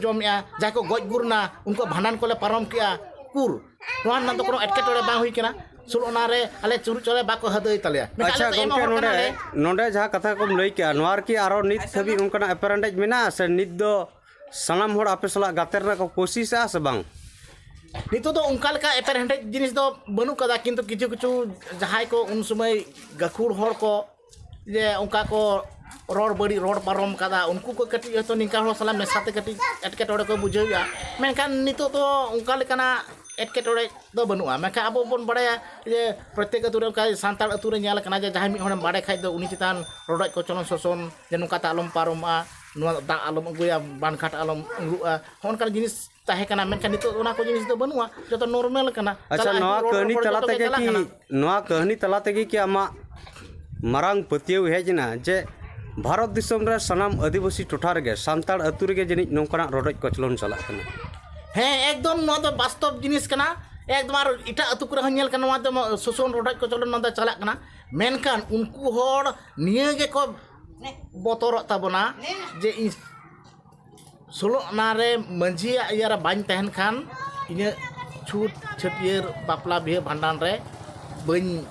ᱡᱚᱢᱮᱜᱼᱟ, ᱡᱟᱦᱟᱸᱭ ᱠᱚ ᱜᱚᱡ ᱜᱩᱨ ᱮᱱᱟ ᱩᱱᱠᱩᱣᱟᱜ ᱵᱷᱟᱸᱰᱟᱱ ᱠᱚᱞᱮ ᱯᱟᱨᱚᱢ ᱠᱮᱜᱼᱟ᱾ ᱩᱠᱩᱨ, ᱱᱚᱣᱟ ᱨᱮᱱᱟᱜ ᱫᱚ ᱠᱳᱱᱳ ᱮᱴᱠᱮᱴᱚᱬᱮ ᱵᱟᱝ ᱦᱩᱭ ᱠᱟᱱᱟ᱾ ᱥᱩᱞ ᱚᱱᱟ ᱨᱮ ᱟᱞᱮ ᱪᱩᱨᱩᱡ ᱪᱟᱣᱞᱮ ᱵᱟᱠᱚ ᱦᱟᱹᱫᱟᱹᱭ ᱛᱟᱞᱮᱭᱟ᱾ ᱢᱮᱱᱠᱷᱟᱱ ᱟᱪᱪᱷᱟ ᱟᱞᱮ ᱫᱚ ᱮᱢ ᱜᱚᱢᱠᱮ, ᱦᱚᱲ ᱱᱚᱰᱮ ᱠᱟᱱᱟᱞᱮ᱾ ᱱᱚᱰᱮ ᱡᱟᱦᱟᱸ ᱠᱟᱛᱷᱟ ᱠᱚᱢ ᱞᱟᱹᱭ ᱠᱮᱜᱼᱟ, ᱱᱚᱣᱟ ᱨᱮᱠᱤ ᱟᱨᱚ ᱱᱤᱛ ᱫᱷᱟᱹᱵᱤᱡ ᱚᱱᱠᱟᱱᱟᱜ ᱮᱯᱮᱨᱦᱮᱸᱰᱮᱡ ᱢᱮᱱᱟᱜᱼᱟ ᱥᱮ ᱱᱤᱛ ᱫᱚ ᱥᱟᱱᱟᱢ ᱦᱚᱲ ᱟᱯᱮ ᱥᱟᱞᱟᱜ ᱜᱟᱛᱮ ᱨᱮᱱᱟᱜ ᱠᱚ ᱠᱳᱥᱤᱥᱮᱜᱼᱟ ᱥᱮ ᱵᱟᱝ? ᱱᱤᱛᱚᱜ ᱫᱚ ᱚᱱᱠᱟ ᱞᱮᱠᱟ ᱮᱯᱮᱨᱦᱮᱸᱰᱮᱡ ᱡᱤᱱᱤᱥ ᱫᱚ ᱵᱟᱹᱱᱩᱜ ᱠᱟᱫᱟ, ᱠᱤᱱᱛᱩ ᱠᱤᱪᱷᱩ ᱠᱤᱪᱷᱩ ᱡᱟᱦᱟᱸᱭ ᱠᱚ ᱩᱱ ᱥᱚᱢᱚᱭ ᱜᱟᱹᱠᱷᱩᱲ ᱦᱚᱲ ᱠᱚ ᱡᱮ ᱚᱱᱠᱟ ᱠᱚ ᱨᱚᱲ ᱵᱟᱹᱲᱤᱡ, ᱨᱚᱲ ᱯᱟᱨᱚᱢ ᱠᱟᱫᱟ, ᱩᱱᱠᱩ ᱠᱚ ᱠᱟᱹᱴᱤᱡ ᱦᱚᱭᱛᱳ ᱱᱤᱝᱠᱟ ᱦᱚᱲ ᱥᱟᱞᱟᱜ ᱢᱮᱥᱟ ᱛᱮ ᱠᱟᱹᱴᱤᱡ ᱮᱴᱠᱮᱴᱚᱬᱮ ᱠᱚ ᱵᱩᱡᱷᱟᱹᱣᱮᱫᱼᱟ᱾ ᱢᱮᱱᱠᱷᱟᱱ ᱱᱤᱛᱚᱜ ᱫᱚ ᱚᱱᱠᱟ ᱞᱮᱠᱟᱱᱟᱜ ᱮᱴᱠᱮᱴᱚᱬᱮ ᱫᱚ ᱵᱟᱹᱱᱩᱜᱼᱟ᱾ ᱢᱮᱱᱠᱷᱟᱱ ᱟᱵᱚ ᱵᱚᱱ ᱵᱟᱲᱟᱭᱟ ᱡᱮ ᱯᱨᱚᱛᱮᱠ ᱟᱹᱛᱩ ᱨᱮ, ᱚᱱᱠᱟ ᱥᱟᱱᱛᱟᱲ ᱟᱹᱛᱩ ᱨᱮ ᱧᱮᱞ ᱠᱟᱱᱟ ᱡᱮ ᱡᱟᱦᱟᱸᱭ ᱢᱤᱫ ᱦᱚᱲᱮᱢ ᱵᱟᱲᱮ ᱠᱷᱟᱡ ᱫᱚ ᱩᱱᱤ ᱪᱮᱛᱟᱱ ᱨᱚᱰᱚᱡ ᱠᱚᱪᱞᱚᱱ ᱥᱳᱥᱚᱱ, ᱡᱮ ᱱᱚᱝᱠᱟᱛᱮ ᱟᱞᱚᱢ ᱯᱟᱨᱚᱢᱚᱜᱼᱟ, ᱱᱚᱣᱟ ᱫᱟᱜ ᱟᱞᱚᱢ ᱟᱹᱜᱩᱭᱟ, ᱵᱟᱱ ᱜᱷᱟᱴ ᱟᱞᱚᱢ ᱩᱸᱜᱩᱜᱼᱟ, ᱦᱚᱸᱜᱼᱚ ᱱᱚᱝᱠᱟᱱ ᱡᱤᱱᱤᱥ ᱛᱟᱦᱮᱸ ᱠᱟᱱᱟ᱾ ᱢᱮᱱᱠᱷᱟᱱ ᱱᱤᱛᱚᱜ ᱚᱱᱟ ᱠᱚ ᱡᱤᱱᱤᱥ ᱫᱚ ᱵᱟᱹᱱᱩᱜᱼᱟ, ᱡᱚᱛᱚ ᱱᱚᱨᱢᱟᱞ ᱠᱟᱱᱟ᱾ ᱟᱪᱪᱷᱟ, ᱪᱟᱞᱟᱜ ᱱᱚᱣᱟ ᱦᱤᱡᱩᱜ ᱨᱚᱲ ᱠᱟᱹᱦᱱᱤ ᱨᱚᱯᱚᱲ ᱛᱟᱞᱟ ᱡᱚᱛᱚ ᱜᱮ ᱛᱮᱜᱮ ᱪᱟᱞᱟᱜ ᱠᱤ, ᱠᱟᱱᱟ᱾ ᱱᱚᱣᱟ ᱠᱟᱹᱦᱱᱤ ᱛᱟᱞᱟ ᱛᱮᱜᱮ ᱠᱤ ᱟᱢᱟᱜ ᱢᱟᱨᱟᱝ ᱯᱟᱹᱛᱭᱟᱹᱣ ᱦᱮᱡ ᱮᱱᱟ ᱡᱮ ᱵᱷᱟᱨᱚᱛ ᱫᱤᱥᱚᱢ ᱨᱮ ᱥᱟᱱᱟᱢ ᱟᱹᱫᱤᱵᱟᱹᱥᱤ ᱴᱚᱴᱷᱟ ᱨᱮᱜᱮ, ᱥᱟᱱᱛᱟᱲ ᱟᱹᱛᱩ ᱨᱮᱜᱮ ᱡᱟᱹᱱᱤᱡ ᱱᱚᱝᱠᱟᱱᱟᱜ ᱨᱚᱰᱚᱡ ᱠᱚᱪᱞᱚᱱ ᱪᱟᱞᱟᱜ ᱠᱟᱱᱟ? ᱦᱮᱸ, ᱮᱠᱫᱚᱢ ᱱᱚᱣᱟ ᱫᱚ ᱵᱟᱥᱛᱚᱵ ᱡᱤᱱᱤᱥ ᱠᱟᱱᱟ᱾ ᱮᱠᱫᱚᱢ ᱟᱨ ᱮᱴᱟᱜ ᱟᱹᱛᱩ ᱠᱚᱨᱮ ᱦᱚᱸ ᱧᱮᱞ ᱠᱟᱱᱟ, ᱱᱚᱣᱟ ᱫᱚ ᱥᱳᱥᱚᱱ ᱨᱚᱰᱚᱡ ᱠᱚᱪᱞᱚᱱ ᱱᱚᱣᱟ ᱫᱚ ᱪᱟᱞᱟᱜ ᱠᱟᱱᱟ᱾ ᱢᱮᱱᱠᱷᱟᱱ ᱩᱱᱠᱩ ᱦᱚᱲ ᱱᱤᱭᱟᱹ ᱜᱮᱠᱚ ᱵᱚᱛᱚᱨᱚᱜ ᱛᱟᱵᱚᱱᱟ ᱡᱮ ᱤᱧ ᱥᱳᱞᱳ ᱟᱱᱟ ᱨᱮ ᱢᱟᱹᱡᱷᱤᱭᱟᱜ ᱤᱭᱟᱹ ᱨᱮ ᱵᱟᱹᱧ ᱛᱟᱦᱮᱱ ᱠᱷᱟᱱ ᱤᱧᱟᱹᱜ ᱪᱷᱩᱛ, ᱪᱷᱟᱹᱴᱭᱟᱹᱨ, ᱵᱟᱯᱞᱟ, ᱵᱤᱦᱟᱹ, ᱵᱷᱟᱸᱰᱟᱱ ᱨᱮ ᱵᱟᱹᱧ,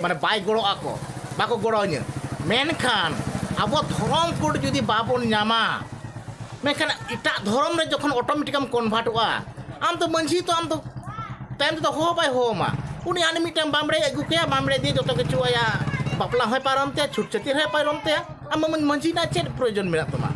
ᱢᱟᱱᱮ ᱵᱟᱭ ᱜᱚᱲᱚᱜ ᱟᱠᱚ, ᱵᱟᱠᱚ ᱜᱚᱲᱚ ᱟᱹᱧᱟᱹ᱾ ᱢᱮᱱᱠᱷᱟᱱ ᱟᱵᱚ ᱫᱷᱚᱨᱚᱢ ᱠᱳᱰ ᱡᱩᱫᱤ ᱵᱟᱵᱚᱱ ᱧᱟᱢᱟ, ᱢᱮᱱᱠᱷᱟᱱ ᱮᱴᱟᱜ ᱫᱷᱚᱨᱚᱢ ᱨᱮ ᱡᱚᱠᱷᱚᱱ ᱚᱴᱳᱢᱮᱴᱤᱠ ᱮᱢ ᱠᱚᱱᱵᱷᱟᱨᱴᱚᱜᱼᱟ, ᱟᱢ ᱫᱚ ᱢᱟᱹᱡᱷᱤ ᱛᱚ ᱟᱢ ᱫᱚ ᱛᱟᱭᱚᱢ ᱛᱮᱫᱚ ᱦᱚᱦᱚ ᱵᱟᱭ ᱦᱚᱦᱚ ᱟᱢᱟ᱾ ᱩᱱᱤ ᱟᱨ ᱢᱤᱫᱴᱟᱝ ᱵᱟᱢᱵᱲᱮ ᱟᱹᱜᱩ ᱠᱮᱭᱟ, ᱵᱟᱢᱵᱲᱮ ᱫᱤᱭᱮ ᱡᱚᱛᱚ ᱠᱤᱪᱷᱩ ᱟᱭᱟᱜ ᱵᱟᱯᱞᱟ ᱦᱚᱸᱭ ᱯᱟᱨᱚᱢ ᱛᱟᱭᱟ, ᱪᱷᱩᱛ ᱪᱷᱟᱹᱴᱭᱟᱹᱨ ᱦᱚᱸᱭ ᱯᱟᱨᱚᱢ ᱛᱟᱭᱟ᱾ ᱟᱢ ᱢᱟᱹᱡᱷᱤ ᱨᱮᱱᱟᱜ ᱪᱮᱫ ᱯᱨᱚᱭᱳᱡᱚᱱ ᱢᱮᱱᱟᱜ ᱛᱟᱢᱟ?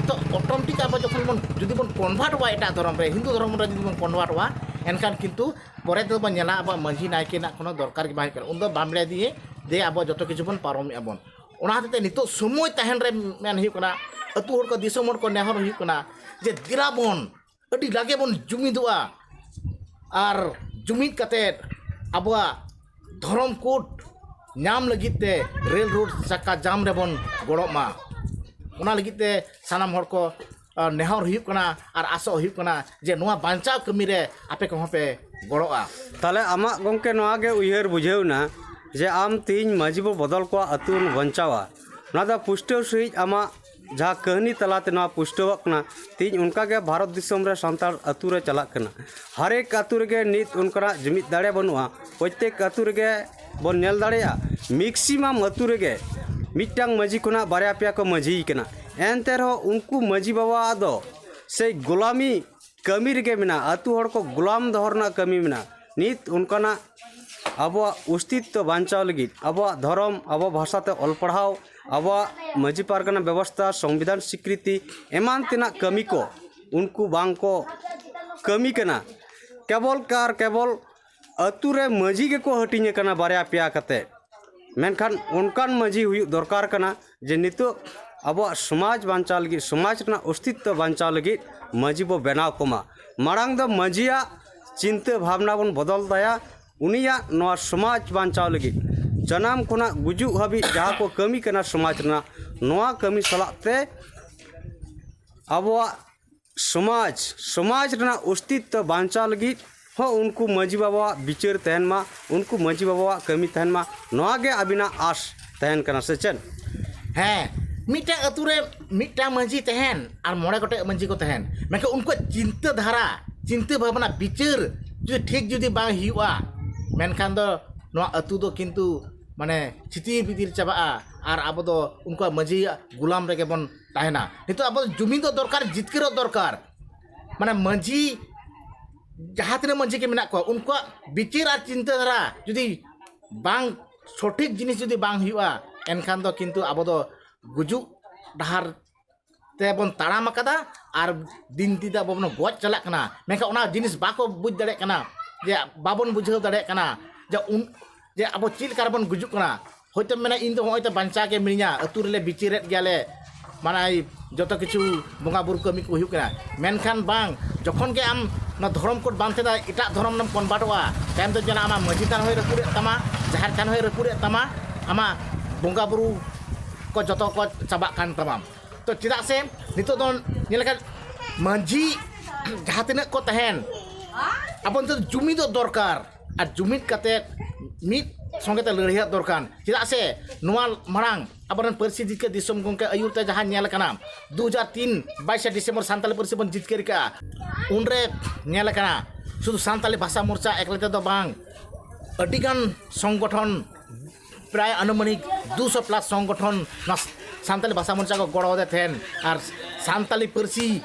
ᱛᱚ ᱚᱴᱳᱢᱮᱴᱤᱠ ᱟᱵᱚ ᱡᱚᱠᱷᱚᱱ ᱵᱚᱱ, ᱡᱩᱫᱤ ᱵᱚᱱ ᱠᱚᱱᱵᱷᱟᱨᱴᱚᱜᱼᱟ ᱮᱴᱟᱜ ᱫᱷᱚᱨᱚᱢ ᱨᱮ, ᱦᱤᱱᱫᱩ ᱫᱷᱚᱨᱚᱢ ᱨᱮ ᱡᱩᱫᱤ ᱵᱚᱱ ᱠᱚᱱᱵᱷᱟᱨᱴᱚᱜᱼᱟ, ᱮᱱᱠᱷᱟᱱ ᱠᱤᱱᱛᱩ ᱯᱚᱨᱮ ᱛᱮᱫᱚ ᱵᱚᱱ ᱧᱮᱞᱟ ᱟᱵᱚᱣᱟᱜ ᱢᱟᱹᱡᱷᱤ ᱱᱟᱭᱠᱮ ᱨᱮᱱᱟᱜ ᱠᱳᱱᱳ ᱫᱚᱨᱠᱟᱨ ᱜᱮ ᱵᱟᱭ ᱦᱩᱭᱩᱜ ᱠᱟᱱᱟ᱾ ᱩᱱᱫᱚ ᱵᱟᱢᱵᱲᱮ ᱫᱤᱭᱮ ᱫᱮ ᱟᱵᱚ ᱡᱚᱛᱚ ᱠᱤᱪᱷᱩ ᱵᱚᱱ ᱯᱟᱨᱚᱢᱮᱜᱼᱟ ᱵᱚᱱ᱾ ᱚᱱᱟ ᱦᱚᱛᱮᱡ ᱛᱮ ᱱᱤᱛᱚᱜ ᱥᱚᱢᱚᱭ ᱛᱟᱦᱮᱱ ᱨᱮ ᱢᱮᱱ ᱦᱩᱭᱩᱜ ᱠᱟᱱᱟ, ᱟᱹᱛᱩ ᱦᱚᱲ ᱠᱚ, ᱫᱤᱥᱚᱢ ᱦᱚᱲ ᱠᱚ ᱱᱮᱦᱚᱨ ᱦᱩᱭᱩᱜ ᱠᱟᱱᱟ ᱡᱮ ᱫᱮᱞᱟ ᱵᱚᱱ ᱟᱹᱰᱤ ᱞᱟᱜᱮ ᱵᱚᱱ ᱡᱩᱢᱤᱫᱚᱜᱼᱟ ᱟᱨ ᱡᱩᱢᱤᱫ ᱠᱟᱛᱮᱫ ᱟᱵᱚᱣᱟᱜ ᱫᱷᱚᱨᱚᱢ ᱠᱳᱰ ᱧᱟᱢ ᱞᱟᱹᱜᱤᱫ ᱛᱮ ᱨᱮᱞ ᱨᱳᱰ ᱪᱟᱠᱟ ᱡᱟᱢ ᱨᱮᱵᱚᱱ ᱜᱚᱲᱚᱜ ᱢᱟ᱾ ᱚᱱᱟ ᱞᱟᱹᱜᱤᱫ ᱛᱮ ᱥᱟᱱᱟᱢ ᱦᱚᱲ ᱠᱚ, ᱟ, ᱱᱮᱦᱚᱨ ᱦᱩᱭᱩᱜ ᱠᱟᱱᱟ ᱟᱨ ᱟᱥᱚᱜ ᱦᱩᱭᱩᱜ ᱠᱟᱱᱟ ᱡᱮ ᱱᱚᱣᱟ ᱵᱟᱧᱪᱟᱣ ᱠᱟᱹᱢᱤ ᱨᱮ ᱟᱯᱮ ᱠᱚᱦᱚᱸ ᱯᱮ ᱜᱚᱲᱚᱜᱼᱟ᱾ ᱛᱟᱦᱞᱮ ᱟᱢᱟᱜ ᱜᱚᱢᱠᱮ ᱱᱚᱣᱟ ᱜᱮ ᱩᱭᱦᱟᱹᱨ ᱵᱩᱡᱷᱟᱹᱣ ᱮᱱᱟ ᱡᱮ ᱟᱢ ᱛᱮᱦᱮᱧ ᱢᱟᱹᱡᱷᱤ ᱵᱚ ᱵᱚᱫᱚᱞ ᱠᱚᱣᱟ, ᱟᱹᱛᱩ ᱵᱚᱱ ᱵᱟᱧᱪᱟᱣᱟ᱾ ᱱᱚᱣᱟ ᱫᱚ ᱯᱩᱥᱴᱟᱹᱣ ᱥᱟᱺᱦᱤᱡ ᱟᱢᱟᱜ ᱡᱟᱦᱟᱸ ᱠᱟᱹᱦᱱᱤ ᱛᱟᱞᱟᱛᱮ ᱱᱚᱣᱟ ᱯᱩᱥᱴᱟᱹᱣᱚᱜ ᱠᱟᱱᱟ, ᱛᱮᱦᱮᱧ ᱚᱱᱠᱟᱜᱮ ᱵᱷᱟᱨᱚᱛ ᱫᱤᱥᱚᱢ ᱨᱮ ᱥᱟᱱᱛᱟᱲ ᱟᱹᱛᱩ ᱨᱮ ᱪᱟᱞᱟᱜ ᱠᱟᱱᱟ᱾ ᱦᱟᱨᱮᱠ ᱟᱹᱛᱩ ᱨᱮᱜᱮ ᱱᱤᱛ ᱚᱱᱠᱟᱱᱟᱜ ᱡᱩᱢᱤᱫ ᱫᱟᱲᱮ ᱵᱟᱹᱱᱩᱜᱼᱟ᱾ ᱯᱨᱚᱛᱛᱮᱠ ᱟᱹᱛᱩ ᱨᱮᱜᱮ ᱵᱚᱱ ᱧᱮᱞ ᱫᱟᱲᱮᱭᱟᱜᱼᱟ, ᱢᱮᱠᱥᱤᱢᱟᱢ ᱟᱹᱛᱩ ᱨᱮᱜᱮ ᱢᱤᱫᱴᱟᱝ ᱢᱟᱹᱡᱷᱤ ᱠᱷᱚᱱᱟᱜ ᱵᱟᱨᱭᱟ ᱯᱮᱭᱟ ᱠᱚ ᱢᱟᱹᱡᱷᱤᱭ ᱠᱟᱱᱟ᱾ ᱮᱱᱛᱮ ᱨᱮᱦᱚᱸ ᱩᱱᱠᱩ ᱢᱟᱹᱡᱷᱤ ᱵᱟᱵᱟᱣᱟᱜ ᱫᱚ ᱥᱮᱭ ᱜᱳᱞᱟᱢᱤ ᱠᱟᱹᱢᱤ ᱨᱮᱜᱮ ᱢᱮᱱᱟᱜᱼᱟ, ᱟᱹᱛᱩ ᱦᱚᱲ ᱠᱚ ᱜᱳᱞᱟᱢ ᱫᱚᱦᱚ ᱨᱮᱱᱟᱜ ᱠᱟᱹᱢᱤ ᱢᱮᱱᱟᱜᱼᱟ᱾ ᱱᱤᱛ ᱚᱱᱠᱟᱱᱟᱜ ᱟᱵᱚᱣᱟᱜ ᱚᱥᱛᱤᱛᱛᱚ ᱵᱟᱧᱪᱟᱣ ᱞᱟᱹᱜᱤᱫ, ᱟᱵᱚᱣᱟᱜ ᱫᱷᱚᱨᱚᱢ, ᱟᱵᱚ ᱵᱷᱟᱥᱟᱛᱮ ᱚᱞ ᱯᱟᱲᱦᱟᱣ, ᱟᱵᱚᱣᱟᱜ ᱢᱟᱹᱡᱷᱤ ᱯᱟᱨᱜᱟᱱᱟ ᱵᱮᱵᱚᱥᱛᱷᱟ, ᱥᱚᱝᱵᱤᱫᱷᱟᱱ ᱥᱤᱠᱨᱤᱛᱤ, ᱮᱢᱟᱱ ᱛᱮᱱᱟᱜ ᱠᱟᱹᱢᱤ ᱠᱚ ᱩᱱᱠᱩ ᱵᱟᱝ ᱠᱚ ᱠᱟᱹᱢᱤ ᱠᱟᱱᱟ᱾ ᱠᱮᱵᱚᱞ ᱟᱨ ᱠᱮᱵᱚᱞ ᱟᱹᱛᱩ ᱨᱮ ᱢᱟᱹᱡᱷᱤ ᱜᱮᱠᱚ ᱦᱟᱹᱴᱤᱧ ᱟᱠᱟᱱᱟ ᱵᱟᱨᱭᱟ ᱯᱮᱭᱟ ᱠᱟᱛᱮ᱾ ᱢᱮᱱᱠᱷᱟᱱ ᱚᱱᱠᱟᱱ ᱢᱟᱹᱡᱷᱤ ᱦᱩᱭᱩᱜ ᱫᱚᱨᱠᱟᱨ ᱠᱟᱱᱟ ᱡᱮ ᱱᱤᱛᱚᱜ ᱟᱵᱚᱣᱟᱜ ᱥᱚᱢᱟᱡᱽ ᱵᱟᱧᱪᱟᱣ ᱞᱟᱹᱜᱤᱫ, ᱥᱚᱢᱟᱡᱽ ᱨᱮᱱᱟᱜ ᱚᱥᱛᱤᱛᱛᱚ ᱵᱟᱧᱪᱟᱣ ᱞᱟᱹᱜᱤᱫ ᱢᱟᱹᱡᱷᱤ ᱵᱚ ᱵᱮᱱᱟᱣ ᱠᱚᱢᱟ᱾ ᱢᱟᱲᱟᱝ ᱫᱚ ᱢᱟᱹᱡᱷᱤᱭᱟᱜ ᱪᱤᱱᱛᱟᱹ ᱵᱷᱟᱵᱽᱱᱟ ᱵᱚᱱ ᱵᱚᱫᱚᱞ ᱛᱟᱭᱟ, ᱩᱱᱤᱭᱟᱜ ᱱᱚᱣᱟ ᱥᱚᱢᱟᱡᱽ ᱵᱟᱧᱪᱟᱣ ᱞᱟᱹᱜᱤᱫ ᱡᱟᱱᱟᱢ ᱠᱷᱚᱱᱟᱜ ᱜᱩᱡᱩᱜ ᱦᱟᱹᱵᱤᱡ ᱡᱟᱦᱟᱸ ᱠᱚ ᱠᱟᱹᱢᱤ ᱠᱟᱱᱟ ᱥᱚᱢᱟᱡᱽ ᱨᱮᱱᱟᱜ, ᱱᱚᱣᱟ ᱠᱟᱹᱢᱤ ᱥᱟᱞᱟᱜ ᱛᱮ ᱟᱵᱚᱣᱟᱜ ᱥᱚᱢᱟᱡᱽ, ᱥᱚᱢᱟᱡᱽ ᱨᱮᱱᱟᱜ ᱚᱥᱛᱤᱛᱛᱚ ᱵᱟᱧᱪᱟᱣ ᱞᱟᱹᱜᱤᱫ ᱦᱚᱸ ᱩᱱᱠᱩ ᱢᱟᱹᱡᱷᱤ ᱵᱟᱵᱟᱣᱟᱜ ᱵᱤᱪᱟᱹᱨ ᱛᱟᱦᱮᱱ ᱢᱟ, ᱩᱱᱠᱩ ᱢᱟᱹᱡᱷᱤ ᱵᱟᱵᱟᱣᱟᱜ ᱠᱟᱹᱢᱤ ᱛᱟᱦᱮᱱ ᱢᱟ, ᱱᱚᱣᱟ ᱜᱮ ᱟᱹᱵᱤᱱᱟᱜ ᱟᱥ ᱛᱟᱦᱮᱱ ᱠᱟᱱᱟ, ᱥᱮ ᱪᱮᱫ? ᱦᱮᱸ, ᱢᱤᱫᱴᱟᱝ ᱟᱹᱛᱩ ᱨᱮ ᱢᱤᱫᱴᱟᱝ ᱢᱟᱹᱡᱷᱤ ᱛᱟᱦᱮᱱ ᱟᱨ ᱢᱚᱬᱮ ᱜᱚᱴᱮᱡ ᱢᱟᱹᱡᱷᱤ ᱠᱚ ᱛᱟᱦᱮᱱ, ᱢᱮᱱᱠᱷᱟᱱ ᱩᱱᱠᱩᱣᱟᱜ ᱪᱤᱱᱛᱟᱹ ᱫᱷᱟᱨᱟ, ᱪᱤᱱᱛᱟᱹ ᱵᱷᱟᱵᱽᱱᱟ, ᱵᱤᱪᱟᱹᱨ ᱡᱩᱫᱤ ᱴᱷᱤᱠ ᱡᱩᱫᱤ ᱵᱟᱝ ᱦᱩᱭᱩᱜᱼᱟ, ᱢᱮᱱᱠᱷᱟᱱ ᱫᱚ ᱱᱚᱣᱟ ᱟᱹᱛᱩ ᱫᱚ ᱠᱤᱱᱛᱩ ᱢᱟᱱᱮ ᱪᱷᱤᱛᱤᱨ ᱵᱤᱛᱤᱨ ᱪᱟᱵᱟᱜᱼᱟ, ᱟᱨ ᱟᱵᱚ ᱫᱚ ᱩᱱᱠᱩᱣᱟᱜ ᱢᱟᱹᱡᱷᱤᱭᱟᱜ ᱜᱩᱞᱟᱢ ᱨᱮᱜᱮ ᱵᱚᱱ ᱛᱟᱦᱮᱱᱟ᱾ ᱱᱤᱛᱚᱜ ᱟᱵᱚ ᱫᱚ ᱡᱩᱢᱤᱫᱚᱜ ᱫᱚᱨᱠᱟᱨ, ᱡᱤᱛᱠᱟᱹᱨᱚᱜ ᱫᱚᱨᱠᱟᱨ᱾ ᱢᱟᱱᱮ ᱢᱟᱹᱡᱷᱤ ᱡᱟᱦᱟᱸ ᱛᱤᱱᱟᱹᱜ ᱢᱟᱹᱡᱷᱤ ᱜᱮ ᱢᱮᱱᱟᱜ ᱠᱚᱣᱟ, ᱩᱱᱠᱩᱣᱟᱜ ᱵᱤᱪᱟᱹᱨ ᱟᱨ ᱪᱤᱱᱛᱟᱹ ᱫᱷᱟᱨᱟ ᱡᱩᱫᱤ ᱵᱟᱝ, ᱥᱚᱴᱷᱤᱠ ᱡᱤᱱᱤᱥ ᱡᱩᱫᱤ ᱵᱟᱝ ᱦᱩᱭᱩᱜᱼᱟ, ᱮᱱᱠᱷᱟᱱ ᱫᱚ ᱠᱤᱱᱛᱩ ᱟᱵᱚ ᱫᱚ ᱜᱩᱡᱩᱜ ᱰᱟᱦᱟᱨ ᱛᱮᱵᱚᱱ ᱛᱟᱲᱟᱢ ᱟᱠᱟᱫᱟ, ᱟᱨ ᱫᱤᱱ ᱫᱤᱱ ᱛᱮ ᱟᱵᱚ ᱵᱚᱱ ᱜᱚᱡ ᱪᱟᱞᱟᱜ ᱠᱟᱱᱟ᱾ ᱢᱮᱱᱠᱷᱟᱱ ᱚᱱᱟ ᱡᱤᱱᱤᱥ ᱵᱟᱠᱚ ᱵᱩᱡᱽ ᱫᱟᱲᱮᱭᱟᱜ ᱠᱟᱱᱟ, ᱡᱮ ᱵᱟᱵᱚᱱ ᱵᱩᱡᱷᱟᱹᱣ ᱫᱟᱲᱮᱭᱟᱜ ᱠᱟᱱᱟ ᱡᱮ ᱩᱱ ᱡᱮ ᱟᱵᱚ ᱪᱮᱫ ᱞᱮᱠᱟ ᱨᱮᱵᱚᱱ ᱜᱩᱡᱩᱜ ᱠᱟᱱᱟ᱾ ᱦᱚᱭᱛᱳ ᱢᱮᱱᱟ, ᱤᱧ ᱫᱚ ᱦᱚᱸᱜᱼᱚᱭ ᱛᱚ ᱵᱟᱧᱪᱟᱣ ᱜᱮ ᱢᱤᱱᱟᱹᱧᱟ, ᱟᱹᱛᱩ ᱨᱮᱞᱮ ᱵᱤᱪᱟᱹᱨᱮᱫ ᱜᱮᱭᱟᱞᱮ, ᱢᱟᱱᱮ ᱡᱚᱛᱚ ᱠᱤᱪᱷᱩ ᱵᱚᱸᱜᱟ ᱵᱩᱨᱩ ᱠᱟᱹᱢᱤ ᱠᱚ ᱦᱩᱭᱩᱜ ᱠᱟᱱᱟ᱾ ᱢᱮᱱᱠᱷᱟᱱ ᱵᱟᱝ, ᱡᱚᱠᱷᱚᱱ ᱜᱮ ᱟᱢ ᱱᱚᱣᱟ ᱫᱷᱚᱨᱚᱢ ᱠᱳᱰ ᱵᱟᱝ ᱛᱟᱦᱮᱸ, ᱮᱴᱟᱜ ᱫᱷᱚᱨᱚᱢ ᱨᱮᱢ ᱠᱚᱱᱵᱷᱟᱨᱴᱚᱜᱼᱟ, ᱛᱟᱭᱚᱢ ᱛᱮ ᱧᱮᱞᱟ ᱟᱢᱟᱜ ᱢᱟᱹᱡᱷᱤ ᱛᱷᱟᱱ ᱦᱚᱸᱭ ᱨᱟᱹᱯᱩᱫᱮᱫ ᱛᱟᱢᱟ, ᱡᱟᱦᱮᱨ ᱛᱷᱟᱱ ᱦᱚᱸᱭ ᱨᱟᱹᱯᱩᱫᱮᱫ ᱛᱟᱢᱟ, ᱟᱢᱟᱜ ᱵᱚᱸᱜᱟ ᱵᱩᱨᱩ ᱠᱚ ᱡᱚᱛᱚ ᱠᱚ ᱪᱟᱵᱟᱜ ᱠᱟᱱ ᱛᱟᱢᱟ᱾ ᱛᱚ ᱪᱮᱫᱟᱜ ᱥᱮ ᱱᱤᱛᱚᱜ ᱫᱚ ᱧᱮᱞ ᱞᱮᱠᱷᱟᱱ ᱢᱟᱹᱡᱷᱤ ᱡᱟᱦᱟᱸ ᱛᱤᱱᱟᱹᱜ ᱠᱚ ᱛᱟᱦᱮᱱ, ᱟᱵᱚ ᱱᱤᱛᱚᱜ ᱫᱚ ᱡᱩᱢᱤᱫᱚᱜ ᱫᱚᱨᱠᱟᱨ, ᱟᱨ ᱡᱩᱢᱤᱫ ᱠᱟᱛᱮ ᱢᱤᱫ ᱥᱚᱸᱜᱮ ᱛᱮ ᱞᱟᱹᱲᱦᱟᱹᱭᱚᱜ ᱫᱚᱨᱠᱟᱨ᱾ ᱪᱮᱫᱟᱜ ᱥᱮ ᱱᱚᱣᱟ ᱢᱟᱲᱟᱝ ᱟᱵᱚᱨᱮᱱ ᱯᱟᱹᱨᱥᱤ ᱡᱤᱛᱠᱟᱹᱨ ᱫᱤᱥᱚᱢ ᱜᱚᱢᱠᱮ ᱟᱹᱭᱩᱨ ᱛᱮ ᱡᱟᱦᱟᱸ ᱧᱮᱞ ᱟᱠᱟᱱᱟ, ᱫᱩ ᱦᱟᱡᱟᱨ ᱛᱤᱱ ᱵᱟᱭᱤᱥᱮ ᱰᱤᱥᱮᱢᱵᱚᱨ ᱥᱟᱱᱛᱟᱲᱤ ᱯᱟᱹᱨᱥᱤ ᱵᱚᱱ ᱡᱤᱛᱠᱟᱹᱨ ᱠᱟᱜᱼᱟ, ᱩᱱᱨᱮ ᱧᱮᱞ ᱟᱠᱟᱱᱟ ᱥᱩᱫᱷᱩ ᱥᱟᱱᱛᱟᱲᱤ ᱵᱷᱟᱥᱟ ᱢᱳᱨᱪᱟ ᱮᱠᱞᱟ ᱛᱮᱫᱚ ᱵᱟᱝ, ᱟᱹᱰᱤᱜᱟᱱ ᱥᱚᱝᱜᱚᱴᱷᱚᱱ, ᱯᱨᱟᱭ ᱟᱱᱩᱢᱟᱱᱤᱠ ᱫᱩᱥᱚ ᱯᱞᱟᱥ ᱥᱚᱝᱜᱚᱴᱷᱚᱱ ᱱᱚᱣᱟ ᱥᱟᱱᱛᱟᱲᱤ ᱵᱷᱟᱥᱟ ᱢᱳᱨᱪᱟ ᱠᱚ ᱜᱚᱲᱚ ᱟᱫᱮ ᱛᱟᱦᱮᱱ, ᱟᱨ ᱥᱟᱱᱛᱟᱲᱤ ᱯᱟᱹᱨᱥᱤ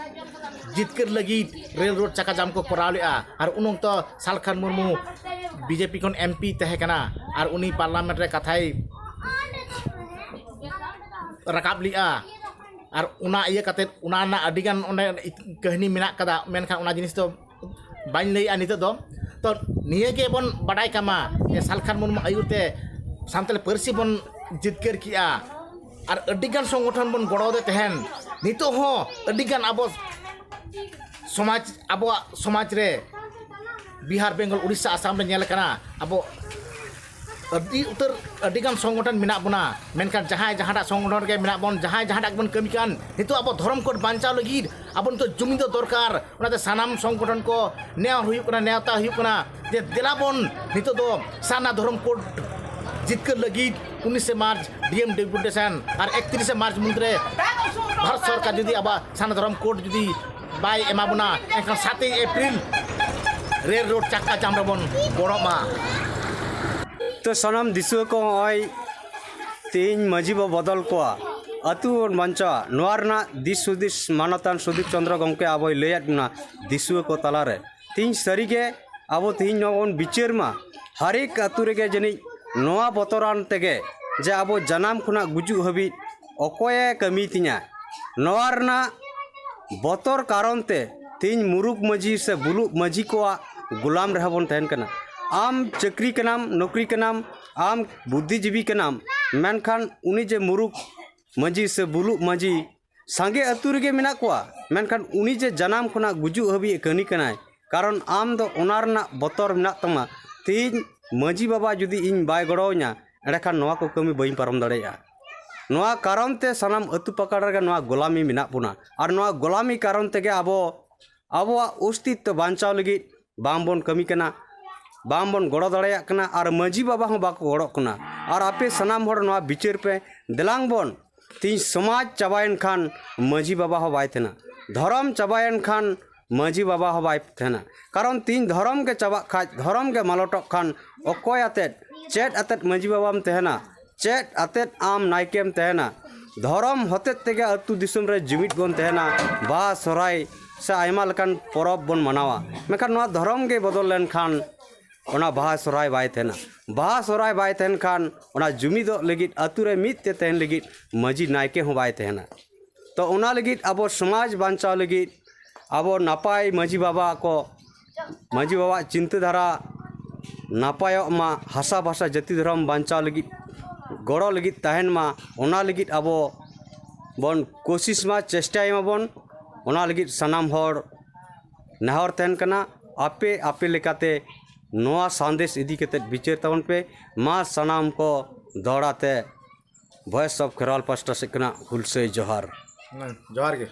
ᱡᱤᱛᱠᱟᱹᱨ ᱞᱟᱹᱜᱤᱫ ᱨᱮᱞ ᱨᱳᱰ ᱪᱟᱠᱟ ᱡᱟᱢ ᱠᱚ ᱠᱚᱨᱟᱣ ᱞᱮᱫᱼᱟ᱾ ᱟᱨ ᱩᱱ ᱚᱠᱛᱚ ᱥᱟᱞᱠᱷᱟᱱ ᱢᱩᱨᱢᱩ ᱵᱤᱡᱮᱯᱤ ᱠᱷᱚᱱ ᱮᱢᱯᱤ ᱛᱟᱦᱮᱸ ᱠᱟᱱᱟ, ᱟᱨ ᱩᱱᱤ ᱯᱟᱨᱞᱟᱢᱮᱱᱴ ᱨᱮ ᱠᱟᱛᱷᱟᱭ ᱨᱟᱠᱟᱵ ᱞᱮᱫᱼᱟ᱾ ᱟᱨ ᱚᱱᱟ ᱤᱭᱟᱹ ᱠᱟᱛᱮᱫ ᱚᱱᱟ ᱨᱮᱱᱟᱜ ᱟᱹᱰᱤᱜᱟᱱ ᱚᱸᱰᱮ ᱠᱟᱹᱦᱱᱤ ᱢᱮᱱᱟᱜ ᱠᱟᱫᱟ, ᱢᱮᱱᱠᱷᱟᱱ ᱚᱱᱟ ᱡᱤᱱᱤᱥ ᱫᱚ ᱵᱟᱹᱧ ᱞᱟᱹᱭᱮᱜᱼᱟ ᱱᱤᱛᱚᱜ ᱫᱚ᱾ ᱛᱚ ᱱᱤᱭᱟᱹ ᱜᱮ ᱵᱚᱱ ᱵᱟᱰᱟᱭ ᱠᱟᱢᱟ ᱡᱮ ᱥᱟᱞᱠᱷᱟᱱ ᱢᱩᱨᱢᱩ ᱟᱹᱭᱩᱨ ᱛᱮ ᱥᱟᱱᱛᱟᱲᱤ ᱯᱟᱹᱨᱥᱤ ᱵᱚᱱ ᱡᱤᱛᱠᱟᱹᱨ ᱠᱮᱜᱼᱟ, ᱟᱨ ᱟᱹᱰᱤᱜᱟᱱ ᱥᱚᱝᱜᱚᱴᱷᱚᱱ ᱵᱚᱱ ᱜᱚᱲᱚ ᱟᱫᱮ ᱛᱟᱦᱮᱱ᱾ ᱱᱤᱛᱚᱜ ᱦᱚᱸ ᱟᱹᱰᱤᱜᱟᱱ ᱟᱵᱚ ᱥᱚᱢᱟᱡᱽ, ᱟᱵᱚᱣᱟᱜ ᱥᱚᱢᱟᱡᱽ ᱨᱮ ᱵᱤᱦᱟᱨ, ᱵᱮᱝᱜᱚᱞ, ᱩᱲᱤᱥᱥᱟ, ᱟᱥᱟᱢ ᱨᱮ ᱧᱮᱞ ᱟᱠᱟᱱᱟ, ᱟᱵᱚ ᱟᱹᱰᱤ ᱩᱛᱟᱹᱨ, ᱟᱹᱰᱤᱜᱟᱱ ᱥᱚᱝᱜᱚᱴᱷᱚᱱ ᱢᱮᱱᱟᱜ ᱵᱚᱱᱟ, ᱢᱮᱱᱠᱷᱟᱱ ᱡᱟᱦᱟᱸᱭ ᱡᱟᱦᱟᱸᱴᱟᱜ ᱥᱚᱝᱜᱚᱴᱷᱚᱱ ᱨᱮᱜᱮ ᱢᱮᱱᱟᱜ ᱵᱚᱱ, ᱡᱟᱦᱟᱸᱭ ᱡᱟᱦᱟᱸᱴᱟᱜ ᱜᱮᱵᱚᱱ ᱠᱟᱹᱢᱤ ᱠᱟᱱ, ᱱᱤᱛᱚᱜ ᱟᱵᱚ ᱫᱷᱚᱨᱚᱢ ᱠᱳᱰ ᱵᱟᱧᱪᱟᱣ ᱞᱟᱹᱜᱤᱫ ᱟᱵᱚ ᱱᱤᱛᱚᱜ ᱡᱩᱢᱤᱫᱚᱜ ᱫᱚᱨᱠᱟᱨ᱾ ᱚᱱᱟᱛᱮ ᱥᱟᱱᱟᱢ ᱥᱚᱝᱜᱚᱴᱷᱚᱱ ᱠᱚ, ᱱᱮᱣᱟᱨ ᱦᱩᱭᱩᱜ ᱠᱟᱱᱟ, ᱱᱮᱣᱛᱟ ᱦᱩᱭᱩᱜ ᱠᱟᱱᱟ ᱡᱮ ᱫᱮᱞᱟ ᱵᱚᱱ ᱱᱤᱛᱚᱜ ᱫᱚ ᱥᱟᱨᱱᱟ ᱫᱷᱚᱨᱚᱢ ᱠᱳᱰ ᱡᱤᱛᱠᱟᱹᱨ ᱞᱟᱹᱜᱤᱫ ᱩᱱᱤᱥᱮ ᱢᱟᱨᱪ ᱰᱤ ᱮᱢ ᱰᱮᱯᱩᱴᱮᱥᱚᱱ ᱟᱨ ᱮᱠᱛᱨᱤᱥᱮ ᱢᱟᱨᱪ ᱢᱩᱫᱽᱨᱮ ᱵᱷᱟᱨᱚᱛ ᱥᱚᱨᱠᱟᱨ ᱡᱩᱫᱤ ᱟᱵᱚᱣᱟᱜ ᱥᱟᱨᱱᱟ ᱫᱷᱚᱨᱚᱢ ᱠᱳᱰ ᱡᱩᱫᱤ ᱵᱟᱭ ᱮᱢᱟ ᱵᱚᱱᱟ, ᱮᱱᱠᱷᱟᱱ ᱥᱟᱛᱮᱭ ᱮᱯᱨᱤᱞ ᱨᱮᱞ ᱨᱳᱰ ᱪᱟᱠᱟ ᱡᱟᱢ ᱨᱮᱵᱚᱱ ᱜᱚᱲᱚᱜ ᱢᱟ᱾ ᱛᱚ ᱥᱟᱱᱟᱢ ᱫᱤᱥᱩᱣᱟᱹ ᱠᱚ, ᱱᱚᱜᱼᱚᱭ ᱛᱮᱦᱮᱧ ᱢᱟᱹᱡᱷᱤ ᱵᱚ ᱵᱚᱫᱚᱞ ᱠᱚᱣᱟ, ᱟᱹᱛᱩ ᱵᱚᱱ ᱵᱟᱧᱪᱟᱣᱟ, ᱱᱚᱣᱟ ᱨᱮᱱᱟᱜ ᱫᱤᱥ ᱦᱩᱫᱤᱥ ᱢᱟᱱᱚᱛᱟᱱ ᱥᱩᱫᱤᱯ ᱪᱚᱸᱫᱽᱨᱚ ᱜᱚᱢᱠᱮ ᱟᱵᱚᱭ ᱞᱟᱹᱭᱟᱫ ᱵᱚᱱᱟ ᱫᱤᱥᱩᱣᱟᱹ ᱠᱚ ᱛᱟᱞᱟᱨᱮ᱾ ᱛᱮᱦᱮᱧ ᱥᱟᱹᱨᱤᱜᱮ ᱟᱵᱚ ᱛᱮᱦᱮᱧ ᱱᱚᱣᱟ ᱵᱚᱱ ᱵᱤᱪᱟᱹᱨ ᱢᱟ, ᱦᱟᱨᱮᱠ ᱟᱹᱛᱩ ᱨᱮᱜᱮ ᱡᱟᱹᱱᱤᱡ ᱱᱚᱣᱟ ᱵᱚᱛᱚᱨᱟᱱ ᱛᱮᱜᱮ ᱡᱮ ᱟᱵᱚ ᱡᱟᱱᱟᱢ ᱠᱷᱚᱱᱟᱜ ᱜᱩᱡᱩᱜ ᱦᱟᱹᱵᱤᱡ ᱚᱠᱚᱭᱮ ᱠᱟᱹᱢᱤ ᱛᱤᱧᱟ, ᱱᱚᱣᱟ ᱨᱮᱱᱟᱜ ᱵᱚᱛᱚᱨ ᱠᱟᱨᱚᱱ ᱛᱮ ᱛᱮᱦᱮᱧ ᱢᱩᱨᱩᱠ ᱢᱟᱹᱡᱷᱤ ᱥᱮ ᱵᱩᱞᱩᱜ ᱢᱟᱹᱡᱷᱤ ᱠᱚᱣᱟᱜ ᱜᱩᱞᱟᱢ ᱨᱮᱦᱚᱸ ᱵᱚᱱ ᱛᱟᱦᱮᱱ ᱠᱟᱱᱟ᱾ ᱟᱢ ᱪᱟᱹᱠᱨᱤ ᱠᱟᱱᱟᱢ, ᱱᱚᱠᱨᱤ ᱠᱟᱱᱟᱢ, ᱟᱢ ᱵᱩᱫᱽᱫᱷᱤᱡᱤᱵᱤ ᱠᱟᱱᱟᱢ, ᱢᱮᱱᱠᱷᱟᱱ ᱩᱱᱤ ᱡᱮ ᱢᱩᱨᱩᱠ ᱢᱟᱹᱡᱷᱤ ᱥᱮ ᱵᱩᱞᱩᱜ ᱢᱟᱹᱡᱷᱤ ᱥᱟᱸᱜᱮ ᱟᱹᱛᱩ ᱨᱮᱜᱮ ᱢᱮᱱᱟᱜ ᱠᱚᱣᱟ, ᱢᱮᱱᱠᱷᱟᱱ ᱩᱱᱤ ᱡᱮ ᱡᱟᱱᱟᱢ ᱠᱷᱚᱱᱟᱜ ᱜᱩᱡᱩᱜ ᱦᱟᱹᱵᱤᱡ ᱮ ᱠᱟᱹᱢᱤ ᱠᱟᱱᱟᱭ, ᱠᱟᱨᱚᱱ ᱟᱢ ᱫᱚ ᱚᱱᱟ ᱨᱮᱱᱟᱜ ᱵᱚᱛᱚᱨ ᱢᱮᱱᱟᱜ ᱛᱟᱢᱟ᱾ ᱛᱮᱦᱮᱧ ᱢᱟᱹᱡᱷᱤ ᱵᱟᱵᱟ ᱡᱩᱫᱤ ᱤᱧ ᱵᱟᱭ ᱜᱚᱲᱚᱣᱟᱹᱧᱟ, ᱮᱸᱰᱮᱠᱷᱟᱱ ᱱᱚᱣᱟ ᱠᱚ ᱠᱟᱹᱢᱤ ᱵᱟᱹᱧ ᱯᱟᱨᱚᱢ ᱫᱟᱲᱮᱭᱟᱜᱼᱟ᱾ ᱱᱚᱣᱟ ᱠᱟᱨᱚᱱ ᱛᱮ ᱥᱟᱱᱟᱢ ᱟᱹᱛᱩ ᱯᱟᱠᱟᱲ ᱨᱮᱜᱮ ᱱᱚᱣᱟ ᱜᱳᱞᱟᱢᱤ ᱢᱮᱱᱟᱜ ᱵᱚᱱᱟ᱾ ᱟᱨ ᱱᱚᱣᱟ ᱜᱳᱞᱟᱢᱤ ᱠᱟᱨᱚᱱ ᱛᱮᱜᱮ ᱟᱵᱚ ᱟᱵᱚᱣᱟᱜ ᱚᱥᱛᱤᱛᱛᱚ ᱵᱟᱧᱪᱟᱣ ᱞᱟᱹᱜᱤᱫ ᱵᱟᱝ ᱵᱚᱱ ᱠᱟᱹᱢᱤ ᱠᱟᱱᱟ, ᱵᱟᱝ ᱵᱚᱱ ᱜᱚᱲᱚ ᱫᱟᱲᱮᱭᱟᱜ ᱠᱟᱱᱟ᱾ ᱟᱨ ᱢᱟᱹᱡᱷᱤ ᱵᱟᱵᱟ ᱦᱚᱸ ᱵᱟᱠᱚ ᱜᱚᱲᱚᱜ ᱠᱟᱱᱟ᱾ ᱟᱨ ᱟᱯᱮ ᱥᱟᱱᱟᱢ ᱦᱚᱲ ᱱᱚᱣᱟ ᱵᱤᱪᱟᱹᱨ ᱯᱮ, ᱫᱮᱞᱟᱝ ᱵᱚᱱ, ᱛᱮᱦᱮᱧ ᱥᱚᱢᱟᱡᱽ ᱪᱟᱵᱟᱭᱮᱱ ᱠᱷᱟᱱ ᱢᱟᱹᱡᱷᱤ ᱵᱟᱵᱟ ᱦᱚᱸ ᱵᱟᱭ ᱛᱟᱦᱮᱱᱟ, ᱫᱷᱚᱨᱚᱢ ᱪᱟᱵᱟᱭᱮᱱ ᱠᱷᱟᱱ ᱢᱟᱹᱡᱷᱤ ᱵᱟᱵᱟ ᱦᱚᱸ ᱵᱟᱭ ᱛᱟᱦᱮᱱᱟ᱾ ᱠᱟᱨᱚᱱ ᱛᱮᱦᱮᱧ ᱫᱷᱚᱨᱚᱢ ᱜᱮ ᱪᱟᱵᱟᱜ ᱠᱷᱟᱡ, ᱫᱷᱚᱨᱚᱢ ᱜᱮ ᱢᱟᱞᱚᱴᱚᱜ ᱠᱷᱟᱱ, ᱚᱠᱚᱭ ᱟᱛᱮᱫ, ᱪᱮᱫ ᱟᱛᱮᱫ ᱢᱟᱹᱡᱷᱤ ᱵᱟᱵᱟᱢ ᱛᱟᱦᱮᱱᱟ? ᱪᱮᱫ ᱟᱛᱮᱫ ᱟᱢ ᱱᱟᱭᱠᱮᱢ ᱛᱟᱦᱮᱱᱟ? ᱫᱷᱚᱨᱚᱢ ᱦᱚᱛᱮᱫ ᱛᱮᱜᱮ ᱟᱹᱛᱩ ᱫᱤᱥᱚᱢ ᱨᱮ ᱡᱩᱢᱤᱫ ᱵᱚᱱ ᱛᱟᱦᱮᱱᱟ, ᱵᱟᱦᱟ ᱥᱚᱦᱨᱟᱭ ᱥᱮ ᱟᱭᱢᱟ ᱞᱮᱠᱟᱱ ᱯᱚᱨᱚᱵᱽ ᱵᱚᱱ ᱢᱟᱱᱟᱣᱟ᱾ ᱢᱮᱱᱠᱷᱟᱱ ᱱᱚᱣᱟ ᱫᱷᱚᱨᱚᱢ ᱜᱮ ᱵᱚᱫᱚᱞ ᱞᱮᱱᱠᱷᱟᱱ ᱚᱱᱟ ᱵᱟᱦᱟ ᱥᱚᱦᱨᱟᱭ ᱵᱟᱭ ᱛᱟᱦᱮᱱᱟ᱾ ᱵᱟᱦᱟ ᱥᱚᱦᱨᱟᱭ ᱵᱟᱭ ᱛᱟᱦᱮᱱ ᱠᱷᱟᱱ ᱚᱱᱟ ᱡᱩᱢᱤᱫᱚᱜ ᱞᱟᱹᱜᱤᱫ, ᱟᱹᱛᱩ ᱨᱮ ᱢᱤᱫ ᱛᱮ ᱛᱟᱦᱮᱱ ᱞᱟᱹᱜᱤᱫ ᱢᱟᱹᱡᱷᱤ ᱱᱟᱭᱠᱮ ᱦᱚᱸ ᱵᱟᱭ ᱛᱟᱦᱮᱱᱟ᱾ ᱛᱚ ᱚᱱᱟ ᱞᱟᱹᱜᱤᱫ ᱟᱵᱚ ᱥᱚᱢᱟᱡᱽ ᱵᱟᱧᱪᱟᱣ ᱞᱟᱹᱜᱤᱫ ᱟᱵᱚ ᱱᱟᱯᱟᱭ ᱢᱟᱹᱡᱷᱤ ᱵᱟᱵᱟ ᱠᱚ, ᱢᱟᱹᱡᱷᱤ ᱵᱟᱵᱟᱣᱟᱜ ᱪᱤᱱᱛᱟᱹ ᱫᱷᱟᱨᱟ ᱱᱟᱯᱟᱭᱚᱜ ᱢᱟ, ᱦᱟᱥᱟ ᱵᱷᱟᱥᱟ ᱡᱟᱹᱛᱤ ᱫᱷᱚᱨᱚᱢ ᱵᱟᱧᱪᱟᱣ ᱞᱟᱹᱜᱤᱫ ᱜᱚᱲᱚ ᱞᱟᱹᱜᱤᱫ ᱛᱟᱦᱮᱱ ᱢᱟ, ᱚᱱᱟ ᱞᱟᱹᱜᱤᱫ ᱟᱵᱚ ᱵᱚᱱ ᱠᱳᱥᱤᱥ ᱢᱟ, ᱪᱮᱥᱴᱟᱭ ᱢᱟᱵᱚᱱ᱾ ᱚᱱᱟ ᱞᱟᱹᱜᱤᱫ ᱥᱟᱱᱟᱢ ᱦᱚᱲ ᱱᱮᱦᱚᱨ ᱛᱟᱦᱮᱱ ᱠᱟᱱᱟ, ᱟᱯᱮ ᱟᱯᱮ ᱞᱮᱠᱟᱛᱮ ᱱᱚᱣᱟ ᱥᱟᱸᱫᱮᱥ ᱤᱫᱤ ᱠᱟᱛᱮᱫ ᱵᱤᱪᱟᱹᱨ ᱛᱟᱵᱚᱱ ᱯᱮ᱾ ᱢᱟ ᱥᱟᱱᱟᱢ ᱠᱚ ᱫᱚᱦᱲᱟ ᱛᱮ Voice of ᱠᱷᱮᱨᱣᱟᱞ ᱯᱟᱥᱴᱟ ᱥᱮᱫ ᱠᱷᱚᱱᱟᱜ ᱦᱩᱞᱥᱟᱹᱭ ᱡᱚᱦᱟᱨ᱾ ᱦᱮᱸ, ᱡᱚᱦᱟᱨ ᱜᱮ᱾